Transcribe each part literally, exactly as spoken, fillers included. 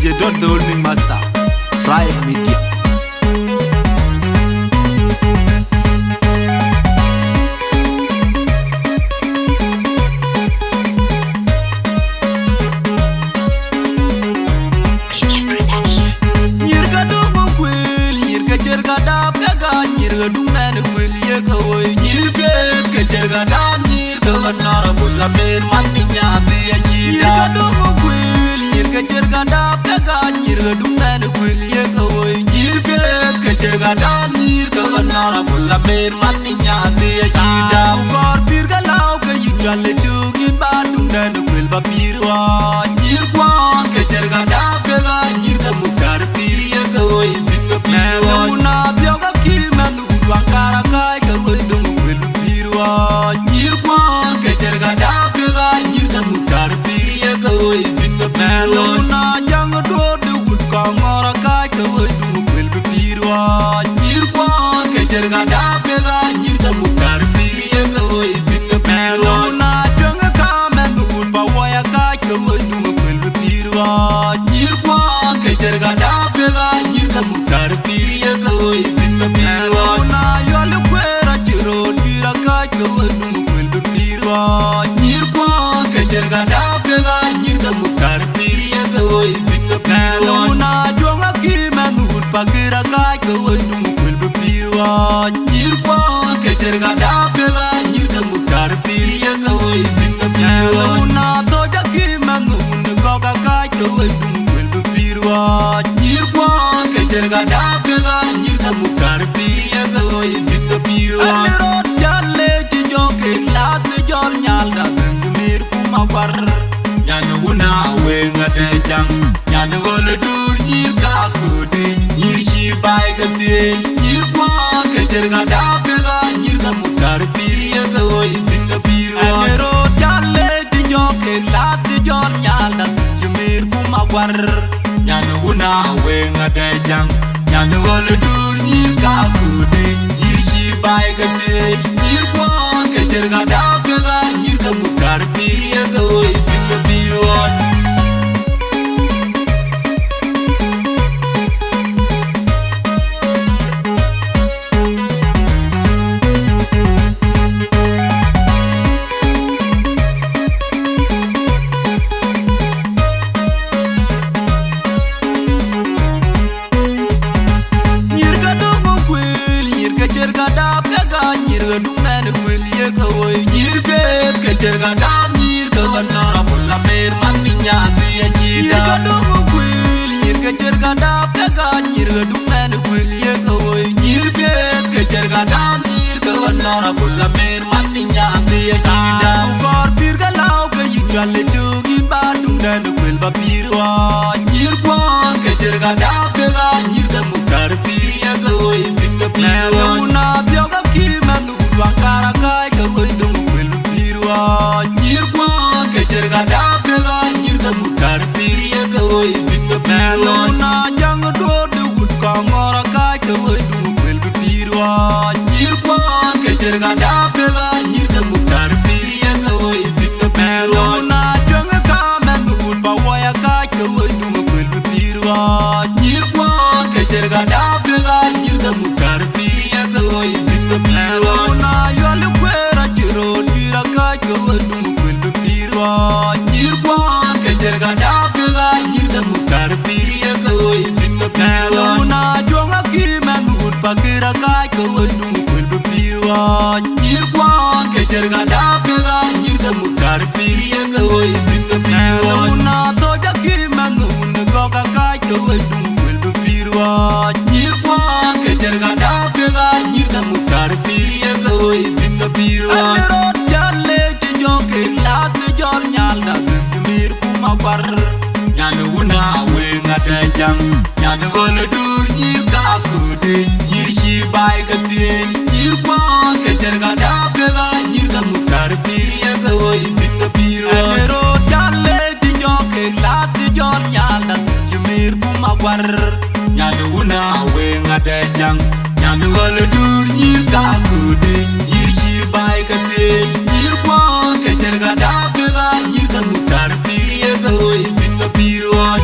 J dot the only master, Fry Media. Nyïïr ke döŋ kuël, nyïïr ke cer ka dap ke gäny, nyïïr ke duŋ nɛn kuël ye ke woi. Nyïïr piɛth ke cer ka dap, nyïïr ke honorable Amer man ni nyathi acï dap. Nyïïr ke döŋ kuël, nyïïr ke cer ka dap ke gäny, nyïïr ke duŋ nɛn kuël ye ke woi. Nyïïr piɛth ke cer ka dap, nyïïr ke honorable Amer man ni nyathi acï dap. Ku kɔɔr pïïr ke lääu ke yïn jɔl ë cök yïn ba duŋ nɛn kuël ba pïïr ɣɔɔc. Nyïïr kuɔɔn ke cer ka dap ke gäny, nyïïr ke muktar pïïr ye ke woi, bïk ke pïïr ɣɔɔc. Mɛnh wun a dhiɔ̈k akï mɛnh wun waŋ kar akac ke woi duŋ kuël bï pïïr ɣɔɔc. Nyïïr kuɔɔn ke cer ka dap ke gäny, nyïïr ke muktar pïïr ye ke woi, bïk ke pïïr ɣɔɔc. Mɛnh wun a jäŋ duɔ̈ɔ̈r de wut kɔŋ ŋɔ̈ɔ̈r akac ke woi duŋ kuël bï pïïr ɣɔɔc. Nyïïr kuɔɔn ke cer ka dap ke gäny, nyïïr ke muktar pïïr ye ke woi, bïk ke pïïr ɣɔɔc. Mɛnh wun a tueŋ ë kaam mɛnh wun ba woi akac ke woi duŋ kuël bï pïïr ɣɔɔc. Nyïïr kuɔɔn ke cer ka dap ke gäny, nyïïr ke muktar pïïr ye ke woi, bïk ke pïïr ɣɔɔc. Mɛnh wun a yuɔl ë kueer acï röör pïïr akac ke woi duŋ kuël bï pïïr ɣɔɔc. Nyïïr kuɔɔn ke cer ka dap ke gäny, nyïïr ke muktar pïïr ye ke woi, bïk ke pïïr ɣɔɔc. Mɛnh wun a juɔ̈ŋ akï mɛnh wun pakïr akac ke woi duŋ kuël bï pïïr ɣɔɔc. Nyïïr kuɔɔn ke cer ka dap ke gäny, nyïïr ke muktar pïïr ye ke woi, bïk ke pïïr ɣɔɔc. Mɛnh wun a thöc akï mɛnh wun gɔ̈k akac ke woi duŋ kuël bï pïïr ɣɔɔc. Nyïïr kuɔɔn ke cer ka dap ke gäny, nyïïr ke muktar pïïr ye ke woi, bïk ke pïïr ɣɔɔc. Ani rot jäl le cï jɔ kek lath ë jɔl nyal da gäŋ cï mïïr kum akuar. Nyan wun a weŋ adɛ jaŋ, nyan ɣöl ë dur nyïïr ka köödi, nyïïr cï baai ke thiëëc, nyïïr kuɔɔn ke cer ka dap ke gäny, nyïïr ke muktar pïïr ye ke woi, bïk ke pïïr ɣɔɔc. Ani rot jäl le cï jɔ kek lath ë jɔl nyal da gäŋ cï mïïr kum akuar. Nyan wun a weŋ adɛ jaŋ, nyan ɣöl ë dur nyïïr ka köödi, nyïïr cï baai ke thiëëc, nyïïr kuɔɔn ke cer ka dap ke gäny, nyïïr ke muktar pïïr ye ke woi, bïk ke pïïr ɣɔɔc. Nyïïr ke döŋ kuël, nyïïr ke cer ka dap ke gäny, nyïïr ke duŋ nɛn kuël ye ke woi. Nyïïr piɛth ke cer ka dap, nyïïr ke honorable Amer man ni nyathi acï dap. Nyïïr ke döŋ kuël, nyïïr ke cer ka dap ke gäny, nyïïr ke duŋ nɛn kuël ye ke woi. Nyïïr piɛth ke cer ka dap, nyïïr ke honorable Amer man ni nyathi acï dap. Ku kɔɔr pïïr ke lääu ke yïn jɔl ë cök yïn ba duŋ nɛn kuël ba pïïr ɣɔɔc. Nyïïr kuɔɔn ke cer ka dap ke gäny, nyïïr ke muktar pïïr ye ke woi, bïk ke pïïr ɣɔɔc. Mɛnh wun a dhiɔ̈k akï mɛnh wun waŋ kar akac ke woi duŋ kuël bï pïïr ɣɔɔc. Nyïïr kuɔɔn ke cer ka dap ke gäny, nyïïr ke muktar pïïr ye ke woi, bïk ke pïïr ɣɔɔc. Mɛnh wun a jäŋ duɔ̈ɔ̈r de wut kɔŋ ŋɔ̈ɔ̈r akac ke woi duŋ kuël bï pïïr ɣɔɔc. Nyïïr kuɔɔn ke cer ka dap ke gäny, nyïïr ke muktar pïïr ye ke woi, bïk ke pïïr ɣɔɔc. Mɛnh wun a tueŋ ë kaam mɛnh wun ba woi akac ke woi duŋ kuël bï pïïr ɣɔɔc. Nyïïr kuɔɔn ke cer ka dap ke gäny, nyïïr ke muktar pïïr ye ke woi, bïk ke pïïr ɣɔɔc. Mɛnh wun a yuɔl ë kueer acï röör pïïr akac ke woi duŋ kuël bï pïïr ɣɔɔc. Nyïïr kuɔɔn ke cer ka dap ke gäny, nyïïr ke muktar pïïr ye ke woi, bïk ke pïïr ɣɔɔc. Mɛnh wun a juɔ̈ŋ akï mɛnh wun pakïr akac ke woi duŋ kuël bï pïïr ɣɔɔc. Nyïïr kuɔɔn ke cer ka dap ke gäny, nyïïr ke muktar pïïr ye ke woi, bïk ke pïïr ɣɔɔc. Mɛnh wun a thöc akï mɛnh wun gɔ̈k akac ke woi duŋ kuël bï pïïr ɣɔɔc. Nyïïr kuɔɔn ke cer ka dap ke gäny, nyïïr ke muktar pïïr ye ke woi, bïk ke pïïr ɣɔɔc. Ani rot jäl le cï jɔ kek lath ë jɔl nyal da gäŋ cï mïïr kum akuar. Nyan wun a weŋ adɛ jaŋ, nyan ɣöl ë dur nyïïr ka köödi, nyïïr cï baai ke thiëëc, nyïïr kuɔɔn ke cer ka dap ke gäny, nyïïr ke muktar pïïr ye ke woi, bïk ke pïïr ɣɔɔc. Ani rot jäl le cï jɔ kek lath ë jɔl nyal da gäŋ cï mïïr kum akuar. Nyan wun a weŋ adɛ jaŋ, nyan ɣöl ë dur nyïïr ka köödi, nyïïr cï baai ke thiëëc, nyïïr kuɔɔn ke cer ka dap ke gäny, nyïïr ke muktar pïïr ye ke woi, bïk ke pïïr ɣɔɔc.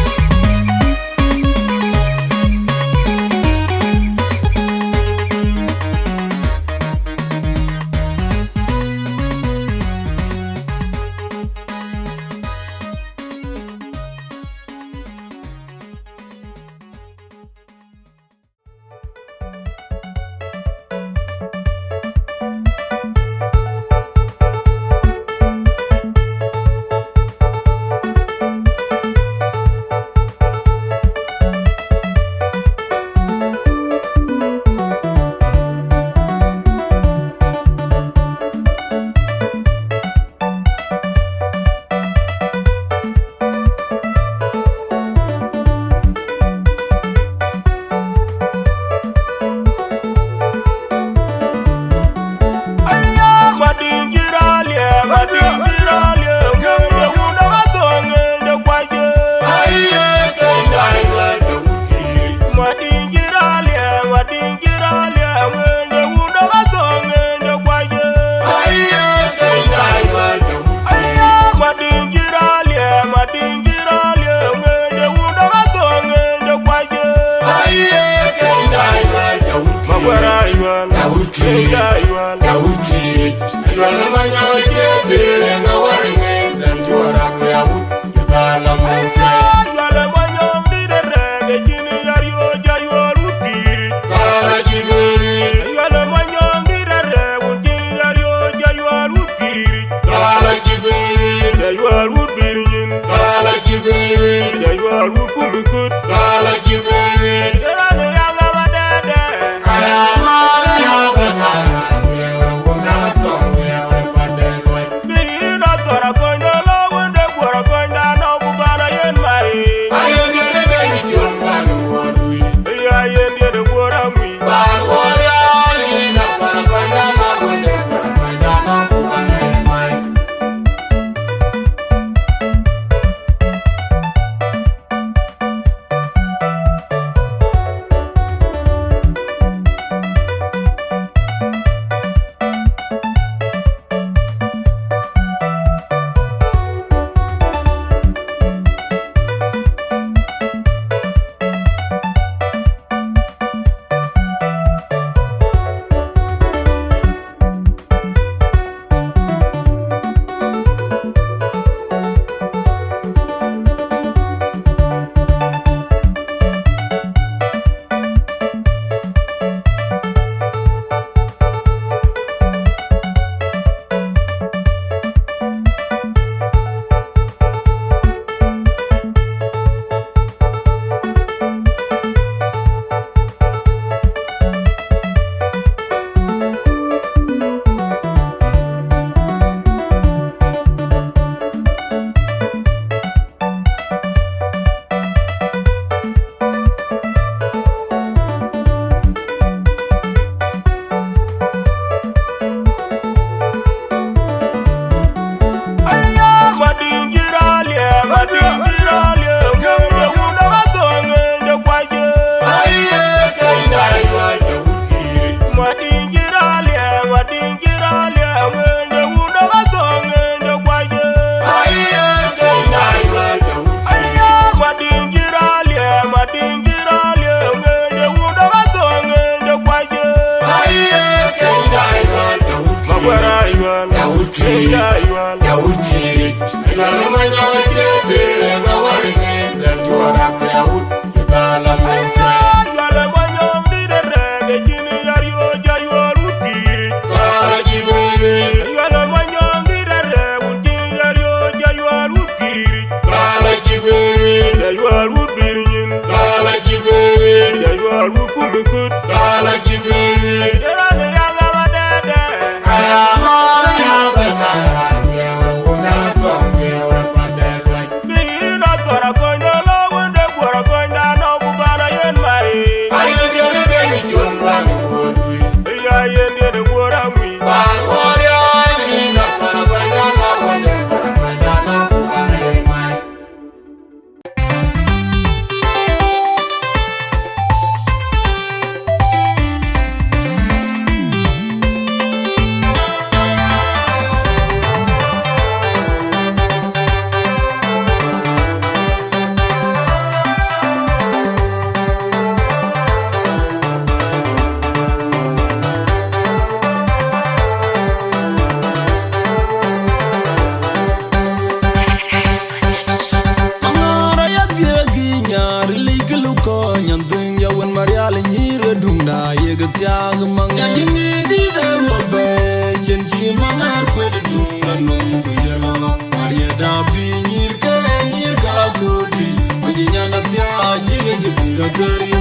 Aŋɔ̈r aya dhiëëk ë nyaar, lik lukɔɔny anhïï ya wën Marial nyïïr ë duŋda yek thiaak maŋ. Nya yïn ŋic dït ë ɣöp bɛ̈ɛ̈i, cïn cï maŋär kuet duŋda nɔm ku ye rɔ̈ɔ̈k. Mariëda bï nyïïr ke nyïïr ka köödï, ku jï nyan athiaa cï ke cï pïïr athäri.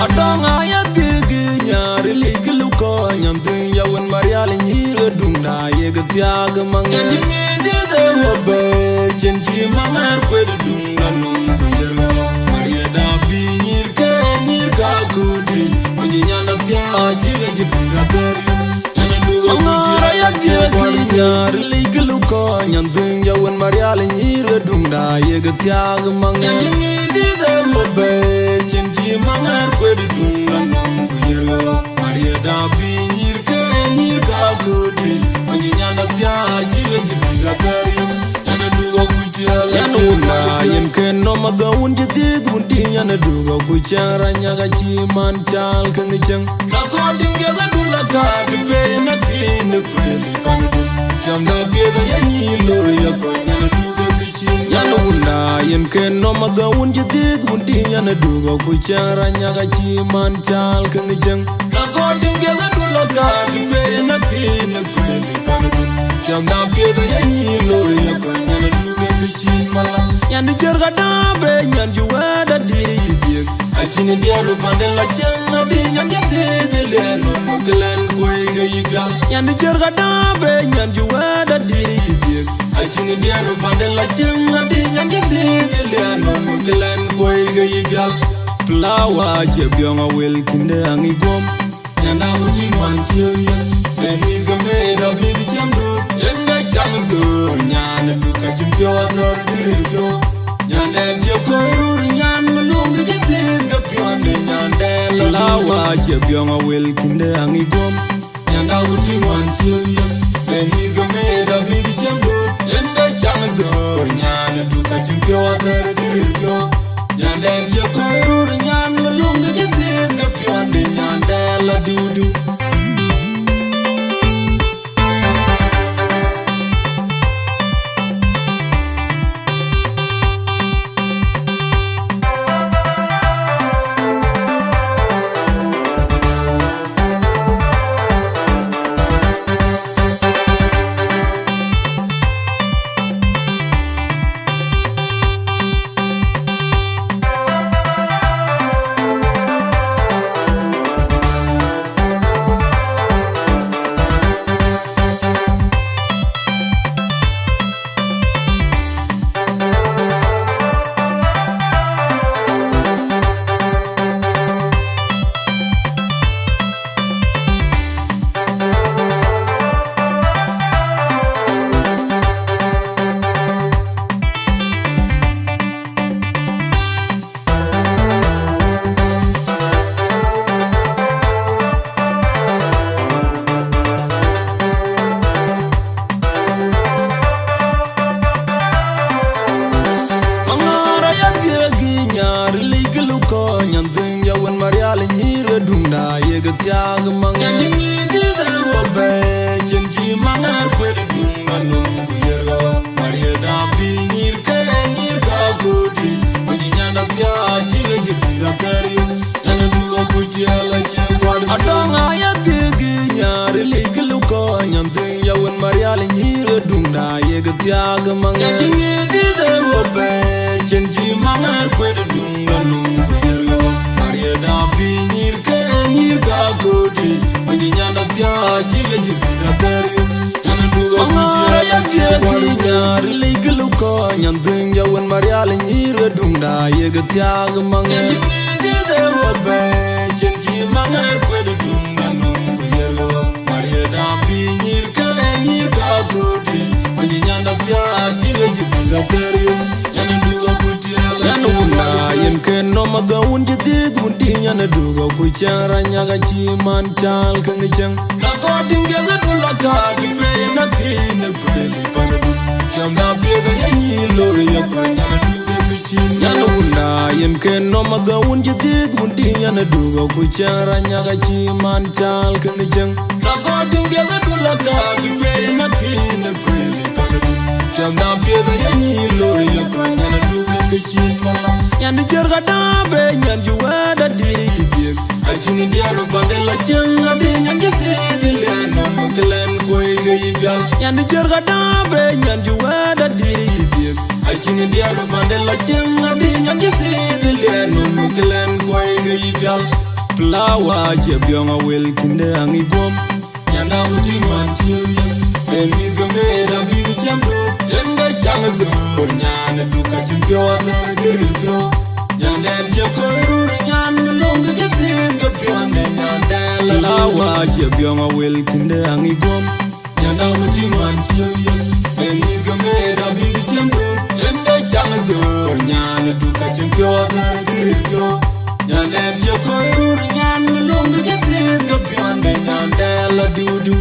Atɔŋ aya dhiëëk ë nyaar, lik lukɔɔny anhïï ya wën Marial nyïïr ë duŋda yek thiaak maŋ. Nya yïn ŋic dït ë ɣöp bɛ̈ɛ̈i, cïn cï maŋär kuet duŋda nɔm ku ye rɔ̈ɔ̈k. Mariëda bï nyïïr ke nyïïr ka köödï, ku jï nyan athiaa cï ke cï pïïr athäri. Aŋɔ̈r aya dhiëëk ë nyaar, lik lukɔɔny anhïï ya wën Marial nyïïr ë duŋda yek thiaak maŋ. Nya yïn ŋic dït ë ɣöp bɛ̈ɛ̈i, cïn cï maŋär kuet duŋda nɔm ku ye rɔ̈ɔ̈k. Mariëda bï nyïïr ke nyïïr ka köödï, ku jï nyan athiaa cï ke cï pïïr athäri. Yan ë duk akuc tiɛɛl, yan wun na yen ke nɔm Madhɔ wun cï dhiëëth wun tïŋ yan ë duk, ku cäŋ rany yak acï man caal käŋ cäŋ. Na kɔn tïŋ piɛth adu la kaat pei na kiin ë kuëël pan dun. Cam da piɛth aya nyïïn looi ya kɔn yan ë duk ë kë cï. Yan wun da yen ken nɔm madhɔ wun cï dhiëëth wun tïŋ yan ë duk, ku cäŋ rany yak acï man caal käŋ cäŋ. Na kɔn tïŋ piɛth adu la kaat pei na kiin ë kuëël pan dun. Cam da piɛth aya nyïïn looi ya kɔn yan ë duk ë kë cï mala. Nyan di cër ka daabe, nyan ju wɛɛt adï yï dhiëk. Acïn diɛɛr panden la cieŋ adï, nyan di dhiëëth ë lɛɛn nɔm kë lɛn kuëi ke yï pial. Nyan di cër ka daabe, nyan ju wɛɛt adï yï dhiëk. Acïn diɛɛr panden la cieŋ adï, nyan di dhiëëth ë lɛɛn nɔm kë lɛn kuëi ke yï pial. Flower cie biɔŋ awel kinde aŋic guɔm. Nyanda wutic man ciëu ye, ben mïth ke meet abïk cäŋ dut. Yen ke cam thöör nyan ë duk ka cïn piɔ̈u athör kë ril piɔ̈u. Nyandɛn cie kɔc rur nyan ë luŋ ke cï dhiëëth ke piɔ̈nde nyandɛn la. Flower cie biɔŋ awel kinde aŋic guɔm. Nyanda wutic man ciëu ye, ben mïth ke meet abïk cäŋ dut. Yen ke cam thöör nyan ë duk ka cïn piɔ̈u athör kë ril piɔ̈u. Nyandɛn cie kɔc rur nyan ë luŋ ke cï dhiëëth ke piɔ̈nde nyandɛn la diudiu. Maŋar aya dhiëëk ë nyar, lec kë lukɔɔny an dhëŋ ya wën Marial nyïïr ë duŋda yek thiaak maŋ. Nyan yï ŋic dhil dhël wɔ bɛ̈ɛ̈i, cïn cï maŋar kuet ë duŋda nöm ku yer ɣɔ̈k. Mariëda bï nyïïr ke nyïïr ka köödi, wën yï nyanda thiaak cï ɣec ë pïïr athɛɛr yök. Nyan ë duk akuc tiɛɛl acie kuat. Adɔŋ aya dhiëëk ë nyar, lec kë lukɔɔny an dhëŋ ya wën Marial nyïïr ë duŋda yek thiaak maŋ. Nyan yï ŋic dhil dhël wɔ bɛ̈ɛ̈i, cïn cï maŋar kuet ë duŋda nöm ku yer ɣɔ̈k. Mariëda bï nyïïr ke nyïïr ka köödi, wën yï nyanda thiaak cï ɣec ë pïïr athɛɛr yök. Nyan ë duk akuc tiɛɛl acie kuat. Maŋar aya dhiëëk ë nyar, lec kë lukɔɔny an dhëŋ ya wën Marial nyïïr ë duŋda yek thiaak maŋ. Nyan yï ŋic dhil dhël wɔ bɛ̈ɛ̈i, cïn cï maŋar kuet ë duŋda nöm ku yer ɣɔ̈k. Mariëda bï nyïïr ke nyïïr ka köödi, wën yï nyanda thiaak cï ɣec ë pïïr athɛɛr yök. Nyan ë duk akuc tiɛɛl acie kuat. Yan wun da yen ken nɔm madhɔ wun cï dhiëëth wun tïŋ yan ë duk, ku cäŋ rany yak acï man caal käŋ cäŋ. Na kɔn tïŋ piɛth adu la kaat pei na kiin ë kuëël pan dun. Cam da piɛth aya nyïïn looi ya kɔn yan ë duk ë kë cï. Yan wun da yen ken nɔm madhɔ wun cï dhiëëth wun tïŋ yan ë duk, ku cäŋ rany yak acï man caal käŋ cäŋ. Na kɔn tïŋ piɛth adu la kaat pei na kiin ë kuëël pan dun. Cam da piɛth aya nyïïn looi ya kɔn yan ë duk ë kë cï mala. Nyan di cër ka daabe, nyan ju wɛɛt adï yï dhiëëk. Acïn diɛɛr panden la cieŋ adï, nyan cï dhiëëth ë lɛɛn nɔm kë lɛn kuëi ke yï pial. Nyan di cër ka daabe, nyan ju wɛɛt adï yï dhiëëk. Acïn diɛɛr panden la cieŋ adï, nyan cï dhiëëth ë lɛɛn nɔm kë lɛn kuëi ke yï pial. Flower cie biɔŋ awel kinde aŋic guɔm. Nyanda wutic man ciëu ye, ben mïth ke meet abïk cäŋ dut. Yen ke cam thöör nyan ë duk ka cïn piɔ̈u athör kë ril piɔ̈u. Nyandɛn cie kɔc rur nyan ë luŋ ke cï dhiëëth ke piɔ̈nde nyandɛn la. Flower cie biɔŋ awel kinde aŋic guɔm. Nyanda wutic man ciëu ye, ben mïth ke meet abïk cäŋ dut. Yen ke cam thöör nyan ë duk ka cïn piɔ̈u athör kë ril piɔ̈u. Nyandɛn cie kɔc rur nyan ë luŋ ke cï dhiëëth ke piɔ̈nde nyandɛn la diudiu.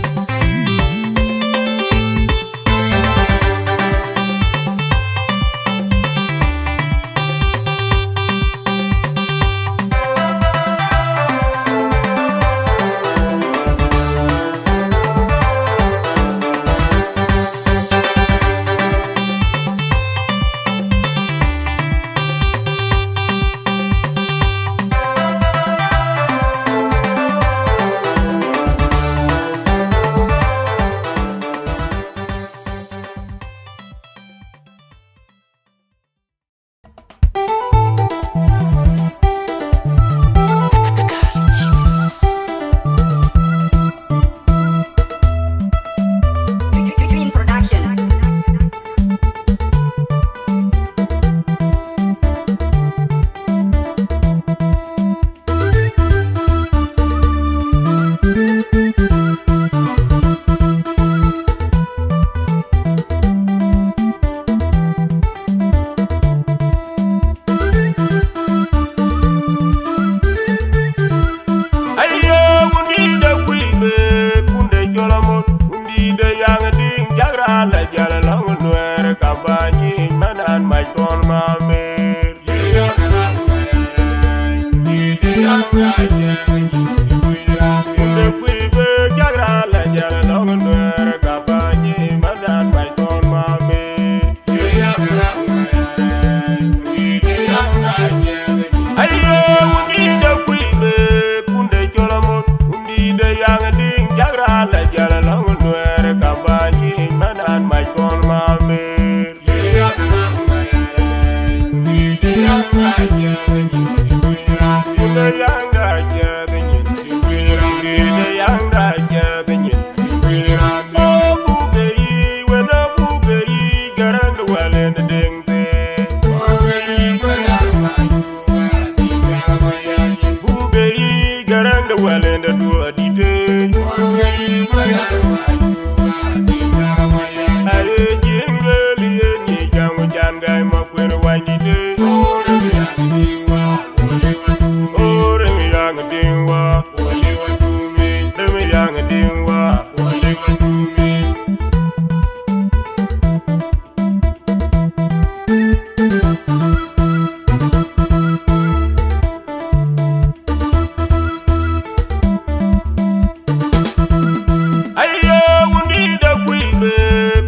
Aye, wundït de kuic be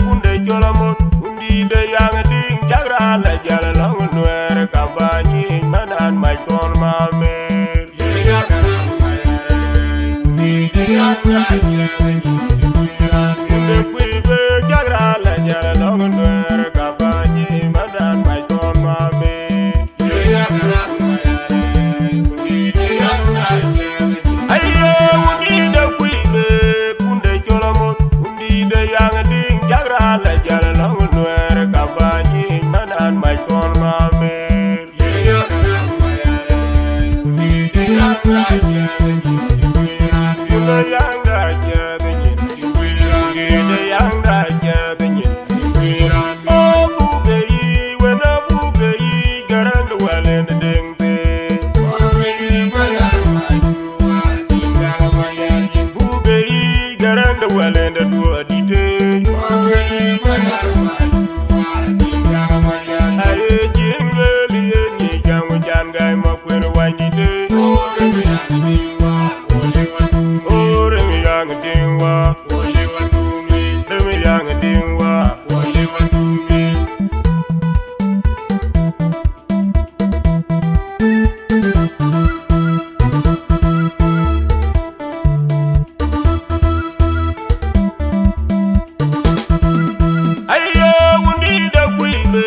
kunde cɔl amoth, wundït de yaŋ diŋ cak raan la jäl lɔŋ nuɛɛr ka bäny yic man an mac thɔn mamer. Wundït de kuic be cak raan la jäl lɔŋ nuɛɛr ka bäny yic man an mac thɔn mamer. Aye, wundït de kuic be kunde cɔl amoth, wundït de yaŋ diŋ cak raan la jäl lɔŋ nuɛɛr ka bäny yic man an mac thɔn mamer. Aye, jiëŋ lueel yen nyic jam ku can gäi ma kuër wanydït. Ore mi yaŋ tiŋ wa, ore mi yaŋ tiŋ wa. Aye, wundït de kuic be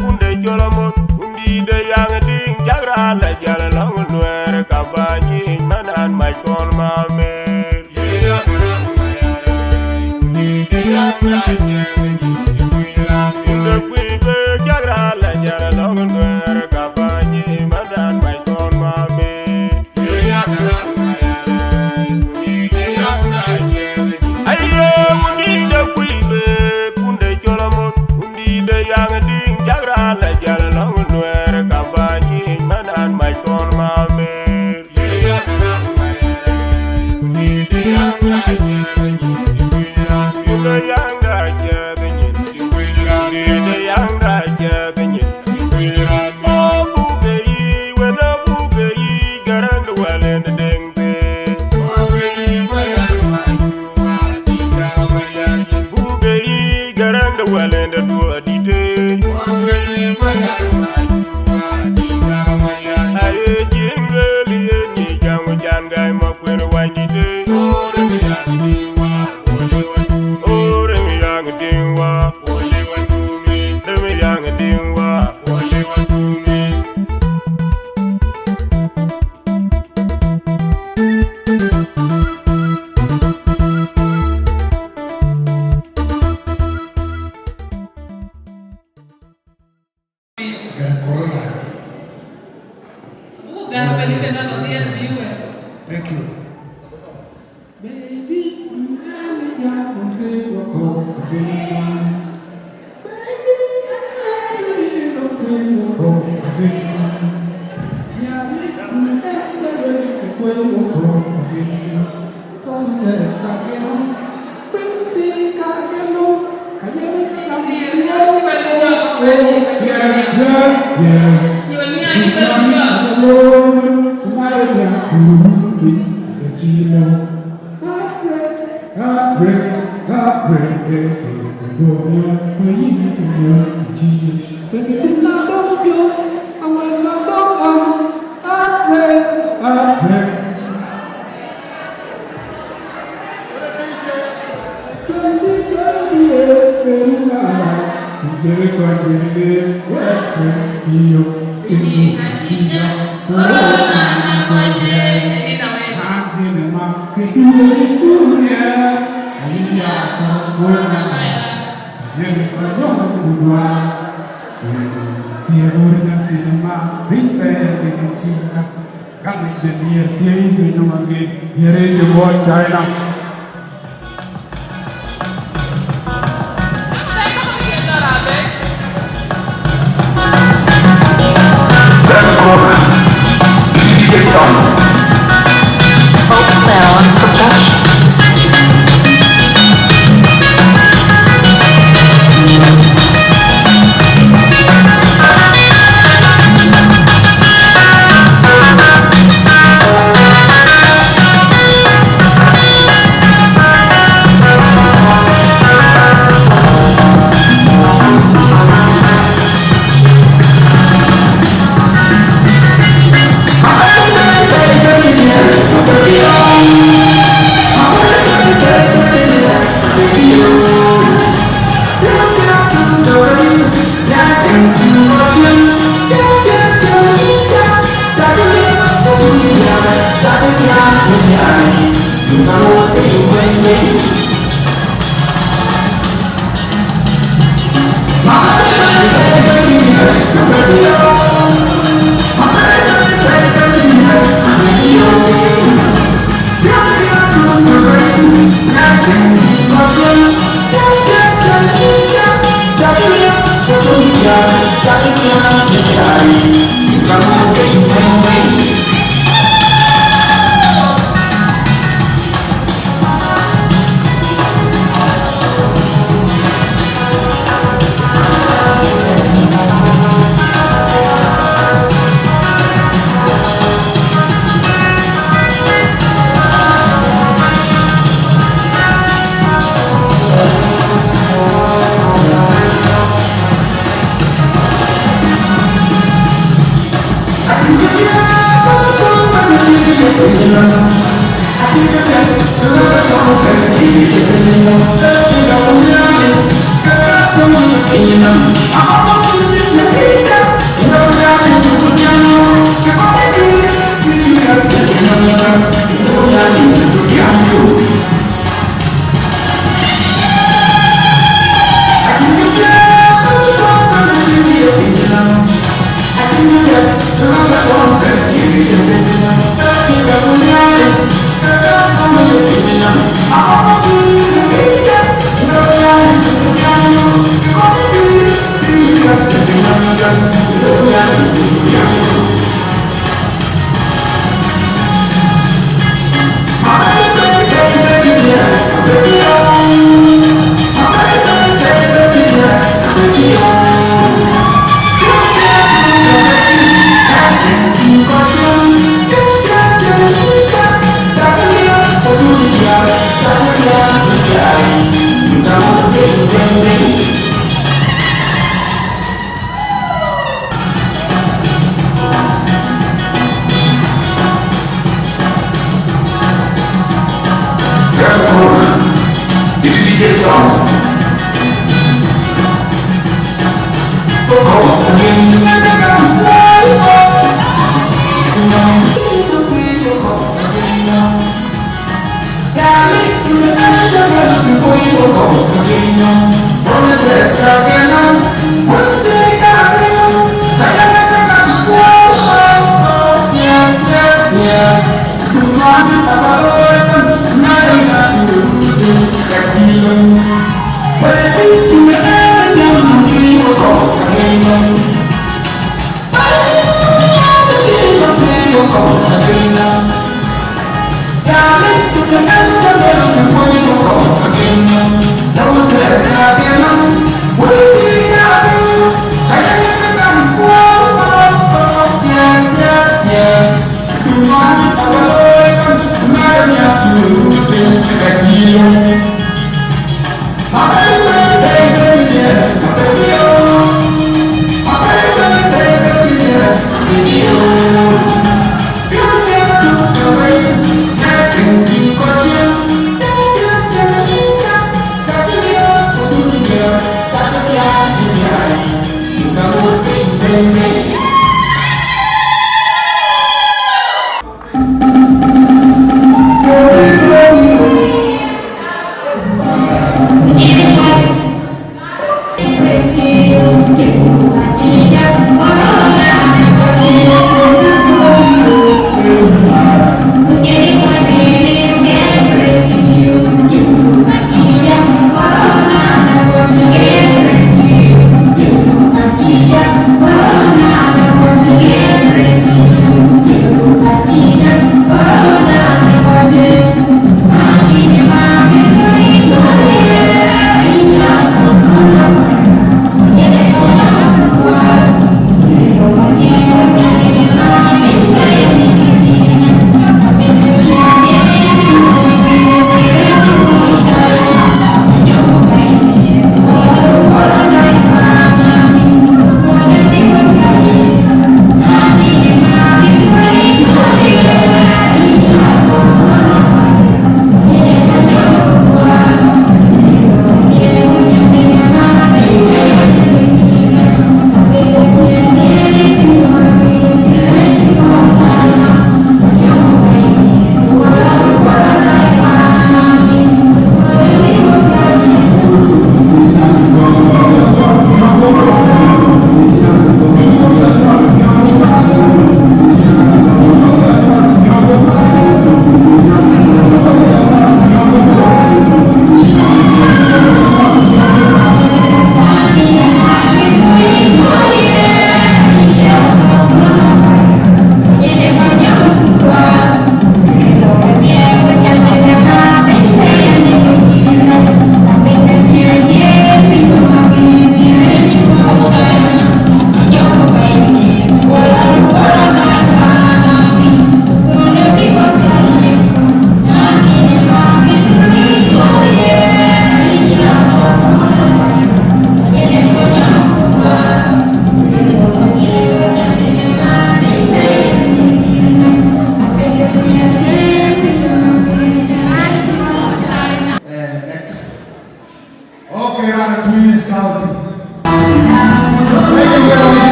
kunde cɔl amoth, wundït de yaŋ diŋ cak raan la jäl lɔŋ nuɛɛr ka bäny yic man an mac thɔn mamer. Kunde kuic be cak raan la jäl lɔŋ nuɛɛr ka bäny yic man an mac thɔn mamer. Aye, wundït de kuic be kunde cɔl amoth, wundït de yaŋ diŋ cak raan la jäl lɔŋ nuɛɛr ka bäny yic man an mac thɔn mamer. Kunde yaŋ da ciɛth nyin, kunde yaŋ da ciɛth nyin. Gɛ̈t corona. Buku gɛ̈t pɛ̈lë kënë lɔ dhiɛl bï wɛ̈ɛ̈r. Thank you. Baby, you got me down, don't say what go, I didn't want it. Baby, I got me down, don't say what go, I didn't want it. Yeah, me, you got me down, don't say what go, I didn't want it. Heartbreak, heartbreak. Twenty twenty-eight, twenty-nine, twenty twenty-eight, twenty-eight. Gam ik de nhiër thiëi piny nɔm ake, diëër ë ke bɔ̈ China. Hope Sound Production.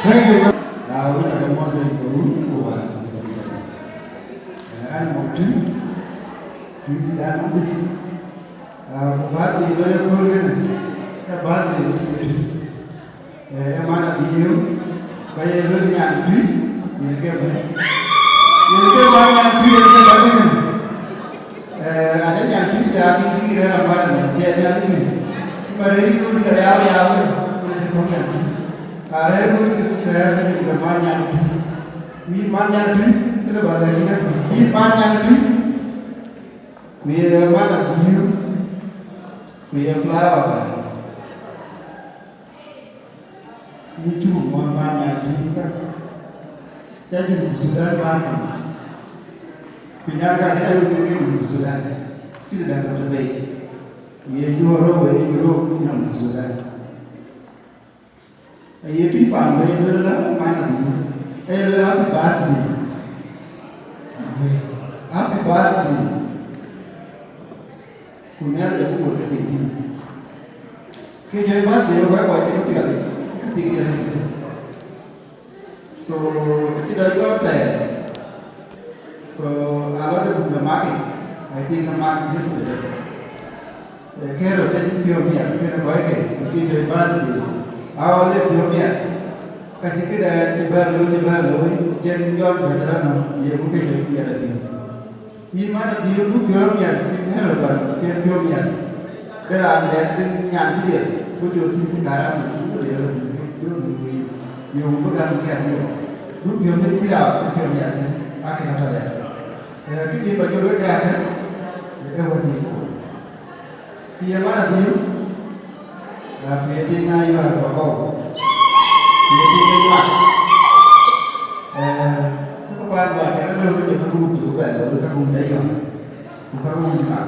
Thank you. Now, we are more than the room who are. And I'm on two. Two did that. Ku bath de lɔ ye kööl kënë, ee bath de tïŋ ë tui. Ee, man adhil, ka ye lueel nyan tui, yen ke bɛ̈ny. Yen ke man nyan tui, yen ke bɛ̈ny kënë. Ee, ade nyan tui, ja kï dïïr rɛ̈ɛ̈r amat, ke nyan tui. Cï ma rɛ̈ɛ̈r yï wun ke riau riau, yen ke kɔ̈k nyan tui. Ka rɛ̈ɛ̈r wun ke rɛ̈ɛ̈r, ke man nyan tui. Yïn man nyan tui, ke lë ba lɛ̈k yïn atui. Yïn man nyan tui. Ku ye man adhil, ku ye flower bɛ̈ny. Yïn cuk muɔ̈ɔ̈n man nyan tui ka. Ca Junub Sudan bäär thïn. Pinynhom ka kënë ayuk ke Junub Sudan. Cïn däŋ rɔt bei. Ku ye juɔ̈ɔ̈r rɔt wei, ye rɔt Junub Sudan. Aye tui paan bɛ̈ny, lueel la man adhil. Aye lueel happy birthday. Amen. Happy birthday. Ku Nhialic abï wël ke tïŋ. Ke jɔ birthday, wek kɔc cï ke pial, ke tik jɔ rëër. So, acï dɔc gɔl thɛɛr. So, a lot of the market, I think the market is the devil. Ee, kërë rɔt acï piɔ̈u miɛt, kënë kɔc ke, acï cɔc birthday. A ɣɔn le piɔ̈u miɛt. Ka cï këdɛn cï bɛ̈n looi, cï bɛ̈n looi, cïn jɔt bɛ̈c rɔt nɔm, ye ku ke cɔc miɛt apiɔ̈u. Yïn man adhil, du piɔ̈u miɛt, cï kërë rɔt bɛ̈n, cïn piɔ̈u miɛt. Ke raan dɛ̈t bï nyan cï diɛt, ku jɔ thïn cï karam, cï ku diɛt rɔt, cï ku diɛt rɔt, yöŋ bï gam ke adhil. Du piɔ̈u miɛt cï raan, cï piɔ̈u miɛt, akënë tɔ̈ bɛ̈n. Ee, kë dït ba jɔ lueel kërac, ee, ee wäthii ku. Kë ye man adhil, aa, ku ye tiŋ aa yuäär ba kɔ̈u. Ku ye tiŋ ë nyuak. Ee, ke ke paan ba cä ke lëu ke jɔ ke gup ku bɛ lɔ ke gup de yuäär. Ku ka gup nyuak.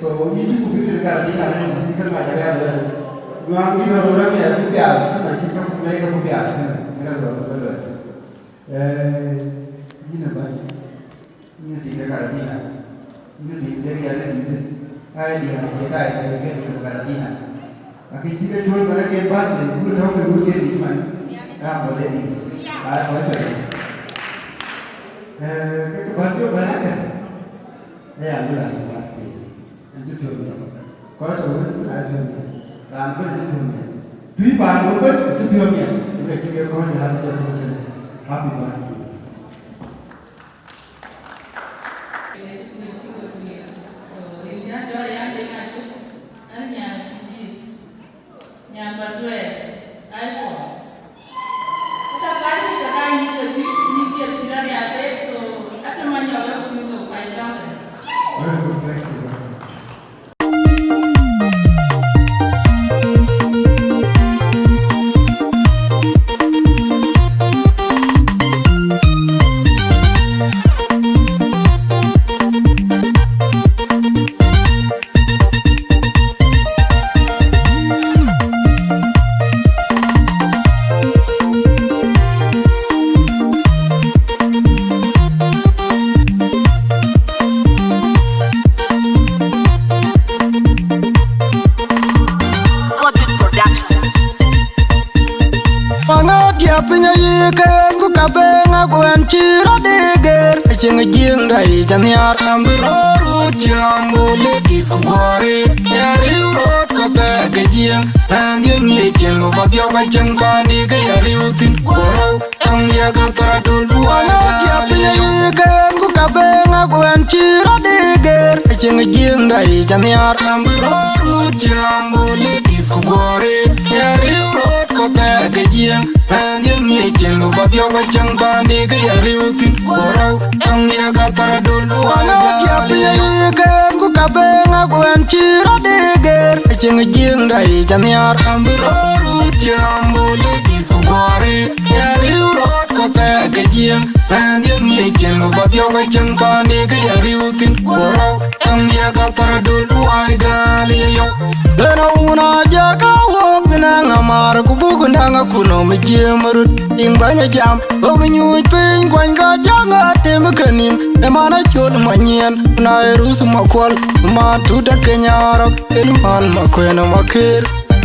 So, yïn cï ku bï kën kat adït arëët, yïn ke mac aya lueel. Nyuak dït rɔt rɔt ya bï pial, cï mac cï ka ku mɛi ka ku pial, kënë, kënë rɔt rɔt lueel. Ee, yïn ë bäny. Yïn tiŋ de Karatina, yïn tiŋ thiek yɛn ë dïïtë, ka ye diäär cie ka ye thɛɛr ke diäär Karatina. Akë cï ke cuöl man ë ken bäth de, ku tɔ̈u ke wut ke dït man, aa bɔ̈ de dïït, aa kɔc pɛ̈c. Ee, ke ke bän piɔ̈u bän akën, aya luel an bäth de, an cï piɔ̈u miɛt. Kɔc tɔ̈ wën aa piɔ̈u miɛt, raan bën acï piɔ̈u miɛt. Tui paan bï bën acï piɔ̈u miɛt, ku ke cï ke kɔc de raan cï piɔ̈u kënë. Happy birthday. Ënë cï kuc cï ke kuc. So, rin cä cɔl aya de ŋa cök, an nyan tïc yith. Nyan ba tuɛɛr, iPhone. Ë ka kany, ka kany nyïth ba tïc, nyïth piɛth cï rɔt ya pek, so, atɔ̈ manyɔk ë ku tïŋ thok kuany tɔ̈ŋ. Very good, thank you very much. Wën cï rɔt deger, cïn jiëŋda yic anhiaar. Am bï rɔt rut cam, bï ladies ku guɔ̈ɔ̈ri, ya riu rɔt kɔ̈th ke jiëŋ. Raan ye ŋic cin ku bä dhiɔp acäŋ paan dï ke ya riu thïn. Ku rɔu, am ye ka thar adöl bï wai ɣal ye yök. Ken ku ka beŋ a ku wën cï rɔt deger, cïn jiëŋda yic anhiaar. Am bï rɔt rut cam, bï ladies ku guɔ̈ɔ̈ri, ya riu rɔt kɔ̈th ke jiëŋ. Raan ye ŋic cin ku bä dhiɔp acäŋ paan dï ke ya riu thïn. Ku rɔu, am ye ka thar adöl bï wai ɣal ye yök. Ken ku ka beŋ a ku wën cï rɔt deger, cïn jiëŋda yic anhiaar. Am bï rɔt rut cam, bï ladies ku guɔ̈ɔ̈ri, ya riu rɔt kɔ̈th ke jiëŋ. Raan ye ŋic cin ku bä dhiɔp acäŋ paan dï ke ya riu thïn. Ku rɔu, am ye ka thar adöl bï wai ɣal ye yök. Ëna wun a jaka wok bï naŋ amar ku buk naŋ akun nɔm jiëm rut. Tiŋ bäny a jam, ɣok nyuc piny kuany ka cäŋ a tem ke nïm. Ë man a col ma nyiɛn, na ë rus ma kuɔl, man tut a keny arɔk, en man ma kuën ma kër.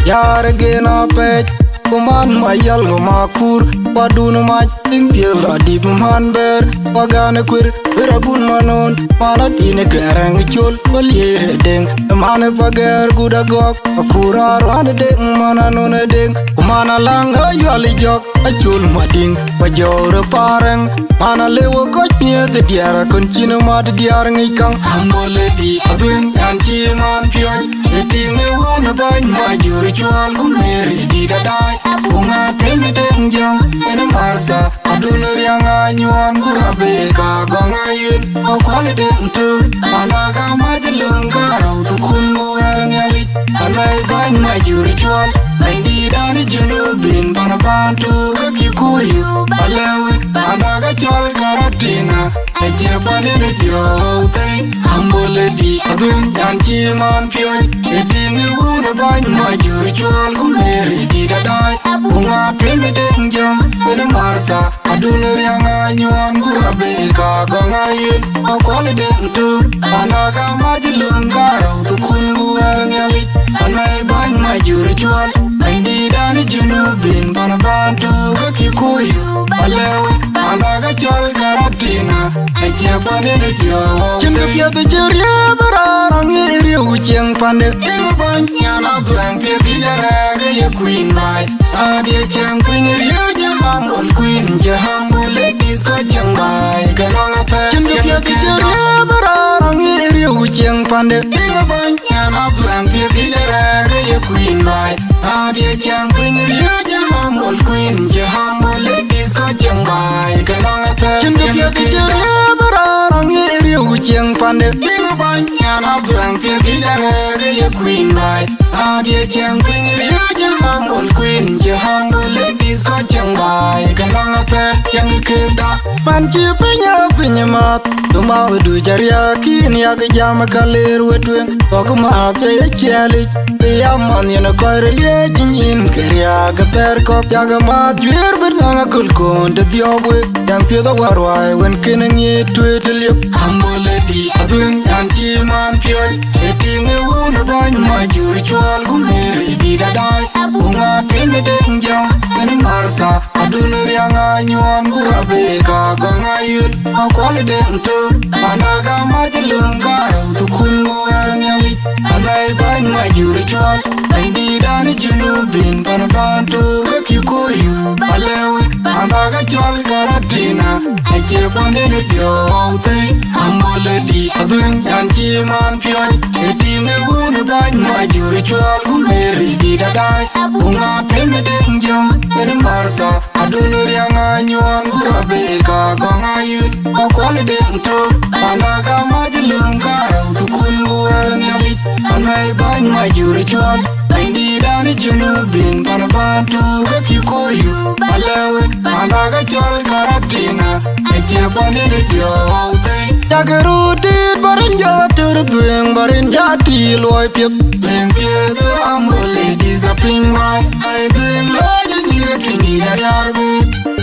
Yar gen a pɛc, ku man ma yal ku ma kur, wadun mac. Tiŋ piël adïp man bɛ̈ɛ̈r, wagan ë kuër, kuër agun manon, man adïn ë gɛ̈rɛŋ col, walier ë deŋ, man ë pagɛ̈ɛ̈r gut agɔk, akur aruan ë deŋ, man anon ë deŋ, ku man alaŋ ë yual ë jɔk, acol madiŋ, wa jɔɔr ë parɛŋ, man alëu ë kɔc miëth ë diɛɛr, akön cin ë mat diäär ŋic käŋ. Ambol ë di adhuëŋ, an cï man piɔ̈c, ë tiŋ ë wun ë bäny, ma jur cuɔl, ku Meri dït adaai, ku ŋa tem ë deŋ jɔŋ, en ë Martha. Adun riaŋ anyuɔɔn ku Rabeka gɔŋ ayuen, akuɔl deŋ tör, anaga mac luŋ karou thukun ku wɛɛr Nhialic, anai bäny ma jur cuɔl, bɛ̈nydïït an Junubin pan ban tuur ke Kikuyu, ba lɛ̈u, anaga cɔl Karatina, acie pan en diɔ̈ɔ̈u thëi, ambol ë di adhun an cï man piɔ̈ny, ë tiŋ ë wun ë bäny ma jur cuɔl ku Meri dït adaai, ku ŋa tem ë deŋ jɔŋ, en ë Martha. Adun riaŋ anyuɔɔn ku Rabeka gɔŋ ayuen, akuɔl deŋ tör, anaga mac luŋ karou thukun ku wɛɛr Nhialic, anai bäny ma jur cuɔl, bɛ̈nydïït an Junubin pan ban tuur ke Kikuyu, ba lɛ̈u, anaga cɔl Karatina, acie pan en diɔ̈ɔ̈u. Cïn kë piɛth cï riëëp rɔɔr aŋic riëëu ciëŋ pande. Tiŋ bäny nyan adhuɛŋ thiëk yic arɛɛk ë ye kuin baai. Adï cäŋ piny riëëu jë hamul kuin jë hamul ë disco cäŋ baai ke nɔŋ athɛɛr. Cïn kë piɛth cï riëëp rɔɔr aŋic riëëu ciëŋ pande. Tiŋ bäny nyan adhuɛŋ thiëk yic arɛɛk ë ye kuin baai. Adï cäŋ piny riëëu jë hamul kuin jë hamul ë disco cäŋ baai ke nɔŋ athɛɛr. Cïn kë piɛth cï riëëp rɔɔr aŋic riëëu ciëŋ pande. Tiŋ bäny nyan adhuɛŋ thiëk yic arɛɛk ë ye kuin baai. Adï cäŋ piny riëëu jë hamul kuin jë hamul ë disco cäŋ baai ke nɔŋ athɛɛr. Yɛn kë da. Man cï piny a piny math, du math du jariakin yak jam ka ler we tueŋ. Kɔk math cë ye ciɛlic, bï ya man yen kɔc riliec nyin ke riak thɛɛr kɔk. Yak math juiir bï naŋ aköl kon të dhiɔp we. Yɛn piɛth awär ruai wën kën ŋic tueet liep. Ambol ë di adhuëŋ an cï man piɔ̈c, ë tiŋ ë wun ë bäny ma jur cuɔl ku Meri dït adaai. Ku ŋa tem ë deŋ jɔŋ, en ë Martha. Adun riaŋ anyuɔɔn ku Rabeka gɔŋ ayuen, akuɔl deŋ tör, anaga mac luŋ karou thukun ku wɛɛr Nhialic, anai bäny ma jur cuɔl, bɛ̈nydïït an Junubin pan ban tuur ke Kikuyu, ba lɛ̈u, anaga cɔl Karatina, acie pan en diɔ̈ɔ̈u thëi, ambol ë di adhuëŋ an cï man piɔ̈c, ë tiŋ ë wun ë bäny ma jur cuɔl ku Meri dït adaai, ku ŋa tem ë deŋ jɔŋ, en ë Martha. Adun riaŋ anyuɔɔn ku Rabeka gɔŋ ayuen, akuɔl deŋ tör, anaga mac luŋ karou thukun ku wɛɛr Nhialic, anai bäny ma jur cuɔl, bɛ̈nydïït an Junubin pan ban tuur ke Kikuyu, ba lɛ̈u, anaga cɔl Karatina, acie pan en diɔ̈ɔ̈u thëi. Yak röt tiit ba rin jɔ tör dhuëëŋ, ba rin jɔ tiit luɔi piɛth. Dhuëëŋ piɛth ambol ë di za piny baai, ai dhuëëŋ lɔc ë nyïïr ë tuny dït ariar bï.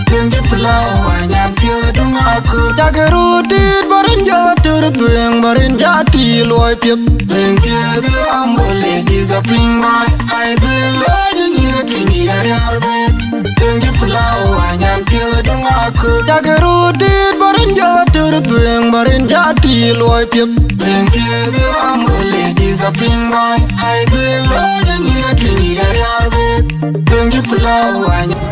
Dhuëëŋ cï pilau anyan piɔ̈ɔ̈th duŋ akööl. Yak röt tiit ba rin jɔ tör dhuëëŋ, ba rin jɔ tiit luɔi piɛth. Dhuëëŋ piɛth ambol ë di za piny baai, ai dhuëëŋ lɔc ë nyïïr ë tuny dït ariar bï. Dhuëëŋ cï Lau anyan piöth döŋ akö. Yak röt dït bä rin jɔ tör thueŋ, bä rin jɔ ti luɔi piɛth. Thueŋ piɛth ë ram röt le dï thapiny baai. Ai thueŋ lɔ jɛ nyï ka tui ka riar bek. Thueŋ cï pilau anyan.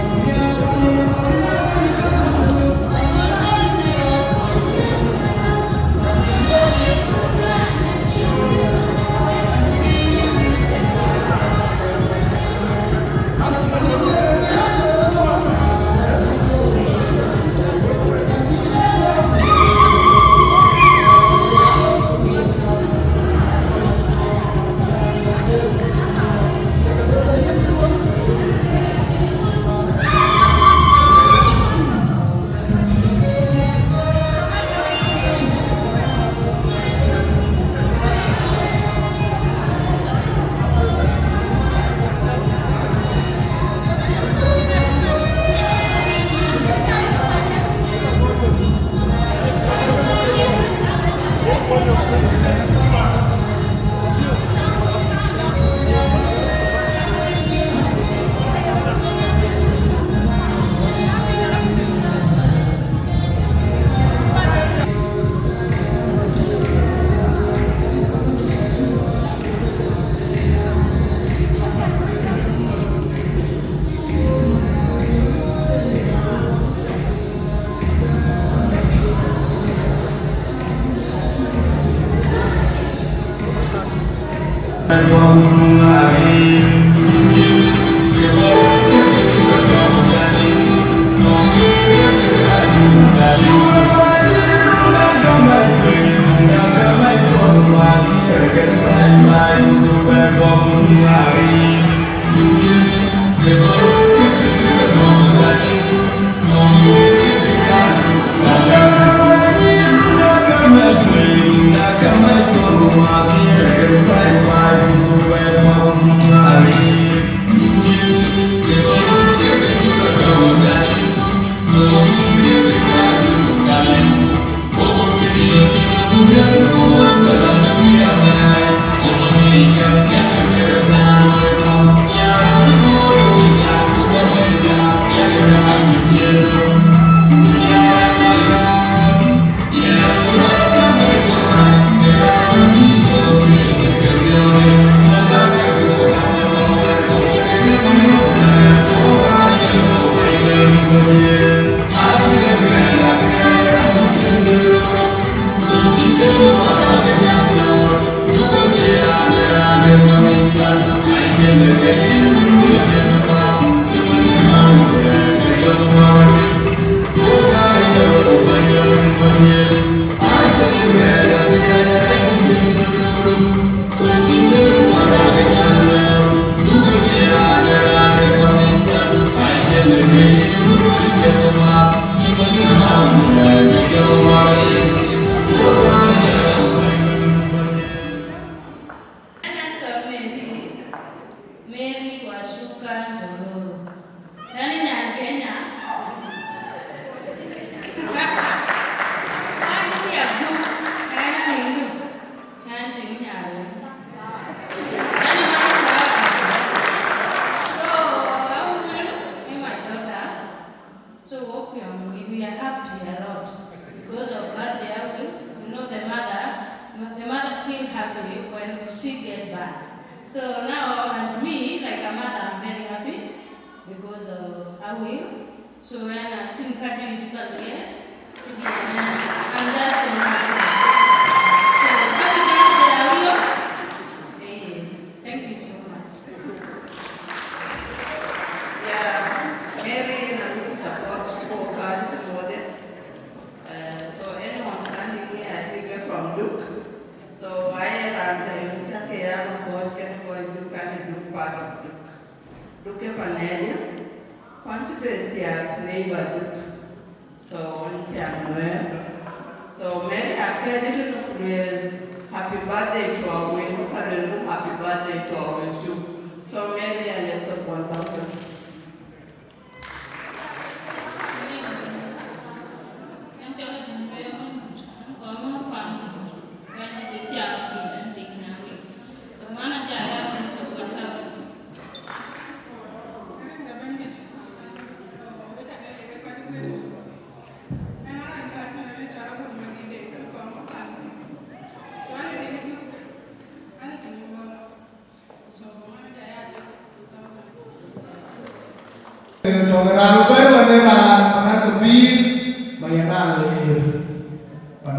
Mary, Mary Washuka Njoro. Nani nyan Kenya? Nani ya gu? Nani ndu? Nani ting nyare? Nani nyan Kenya? So, I will be my daughter. So, Opiong, we, we are happy a lot because of birthday Awil. You know, the mother, the mother feel happy when she get birth. So now, as me, like a mother, I'm very happy because of Awil. So when I think I do it, you can hear. I'm just so happy. So, happy birthday, Awil. Eh, thank you so much. Yeah, Mary, and I will support you for God tomorrow. Uh, so anyone standing here, I think you're from Duk. So I am the young Chakaya, God can go Duk and Duk part of Duk. Duk ke Panelia, Quantibet, yeah, neighbor Duk. So, wan tiang Nuer. So, Mary, I tell you to Nuer, happy birthday to Awil, Karelu, happy birthday to Awil too. So, Mary, I left up one thousand.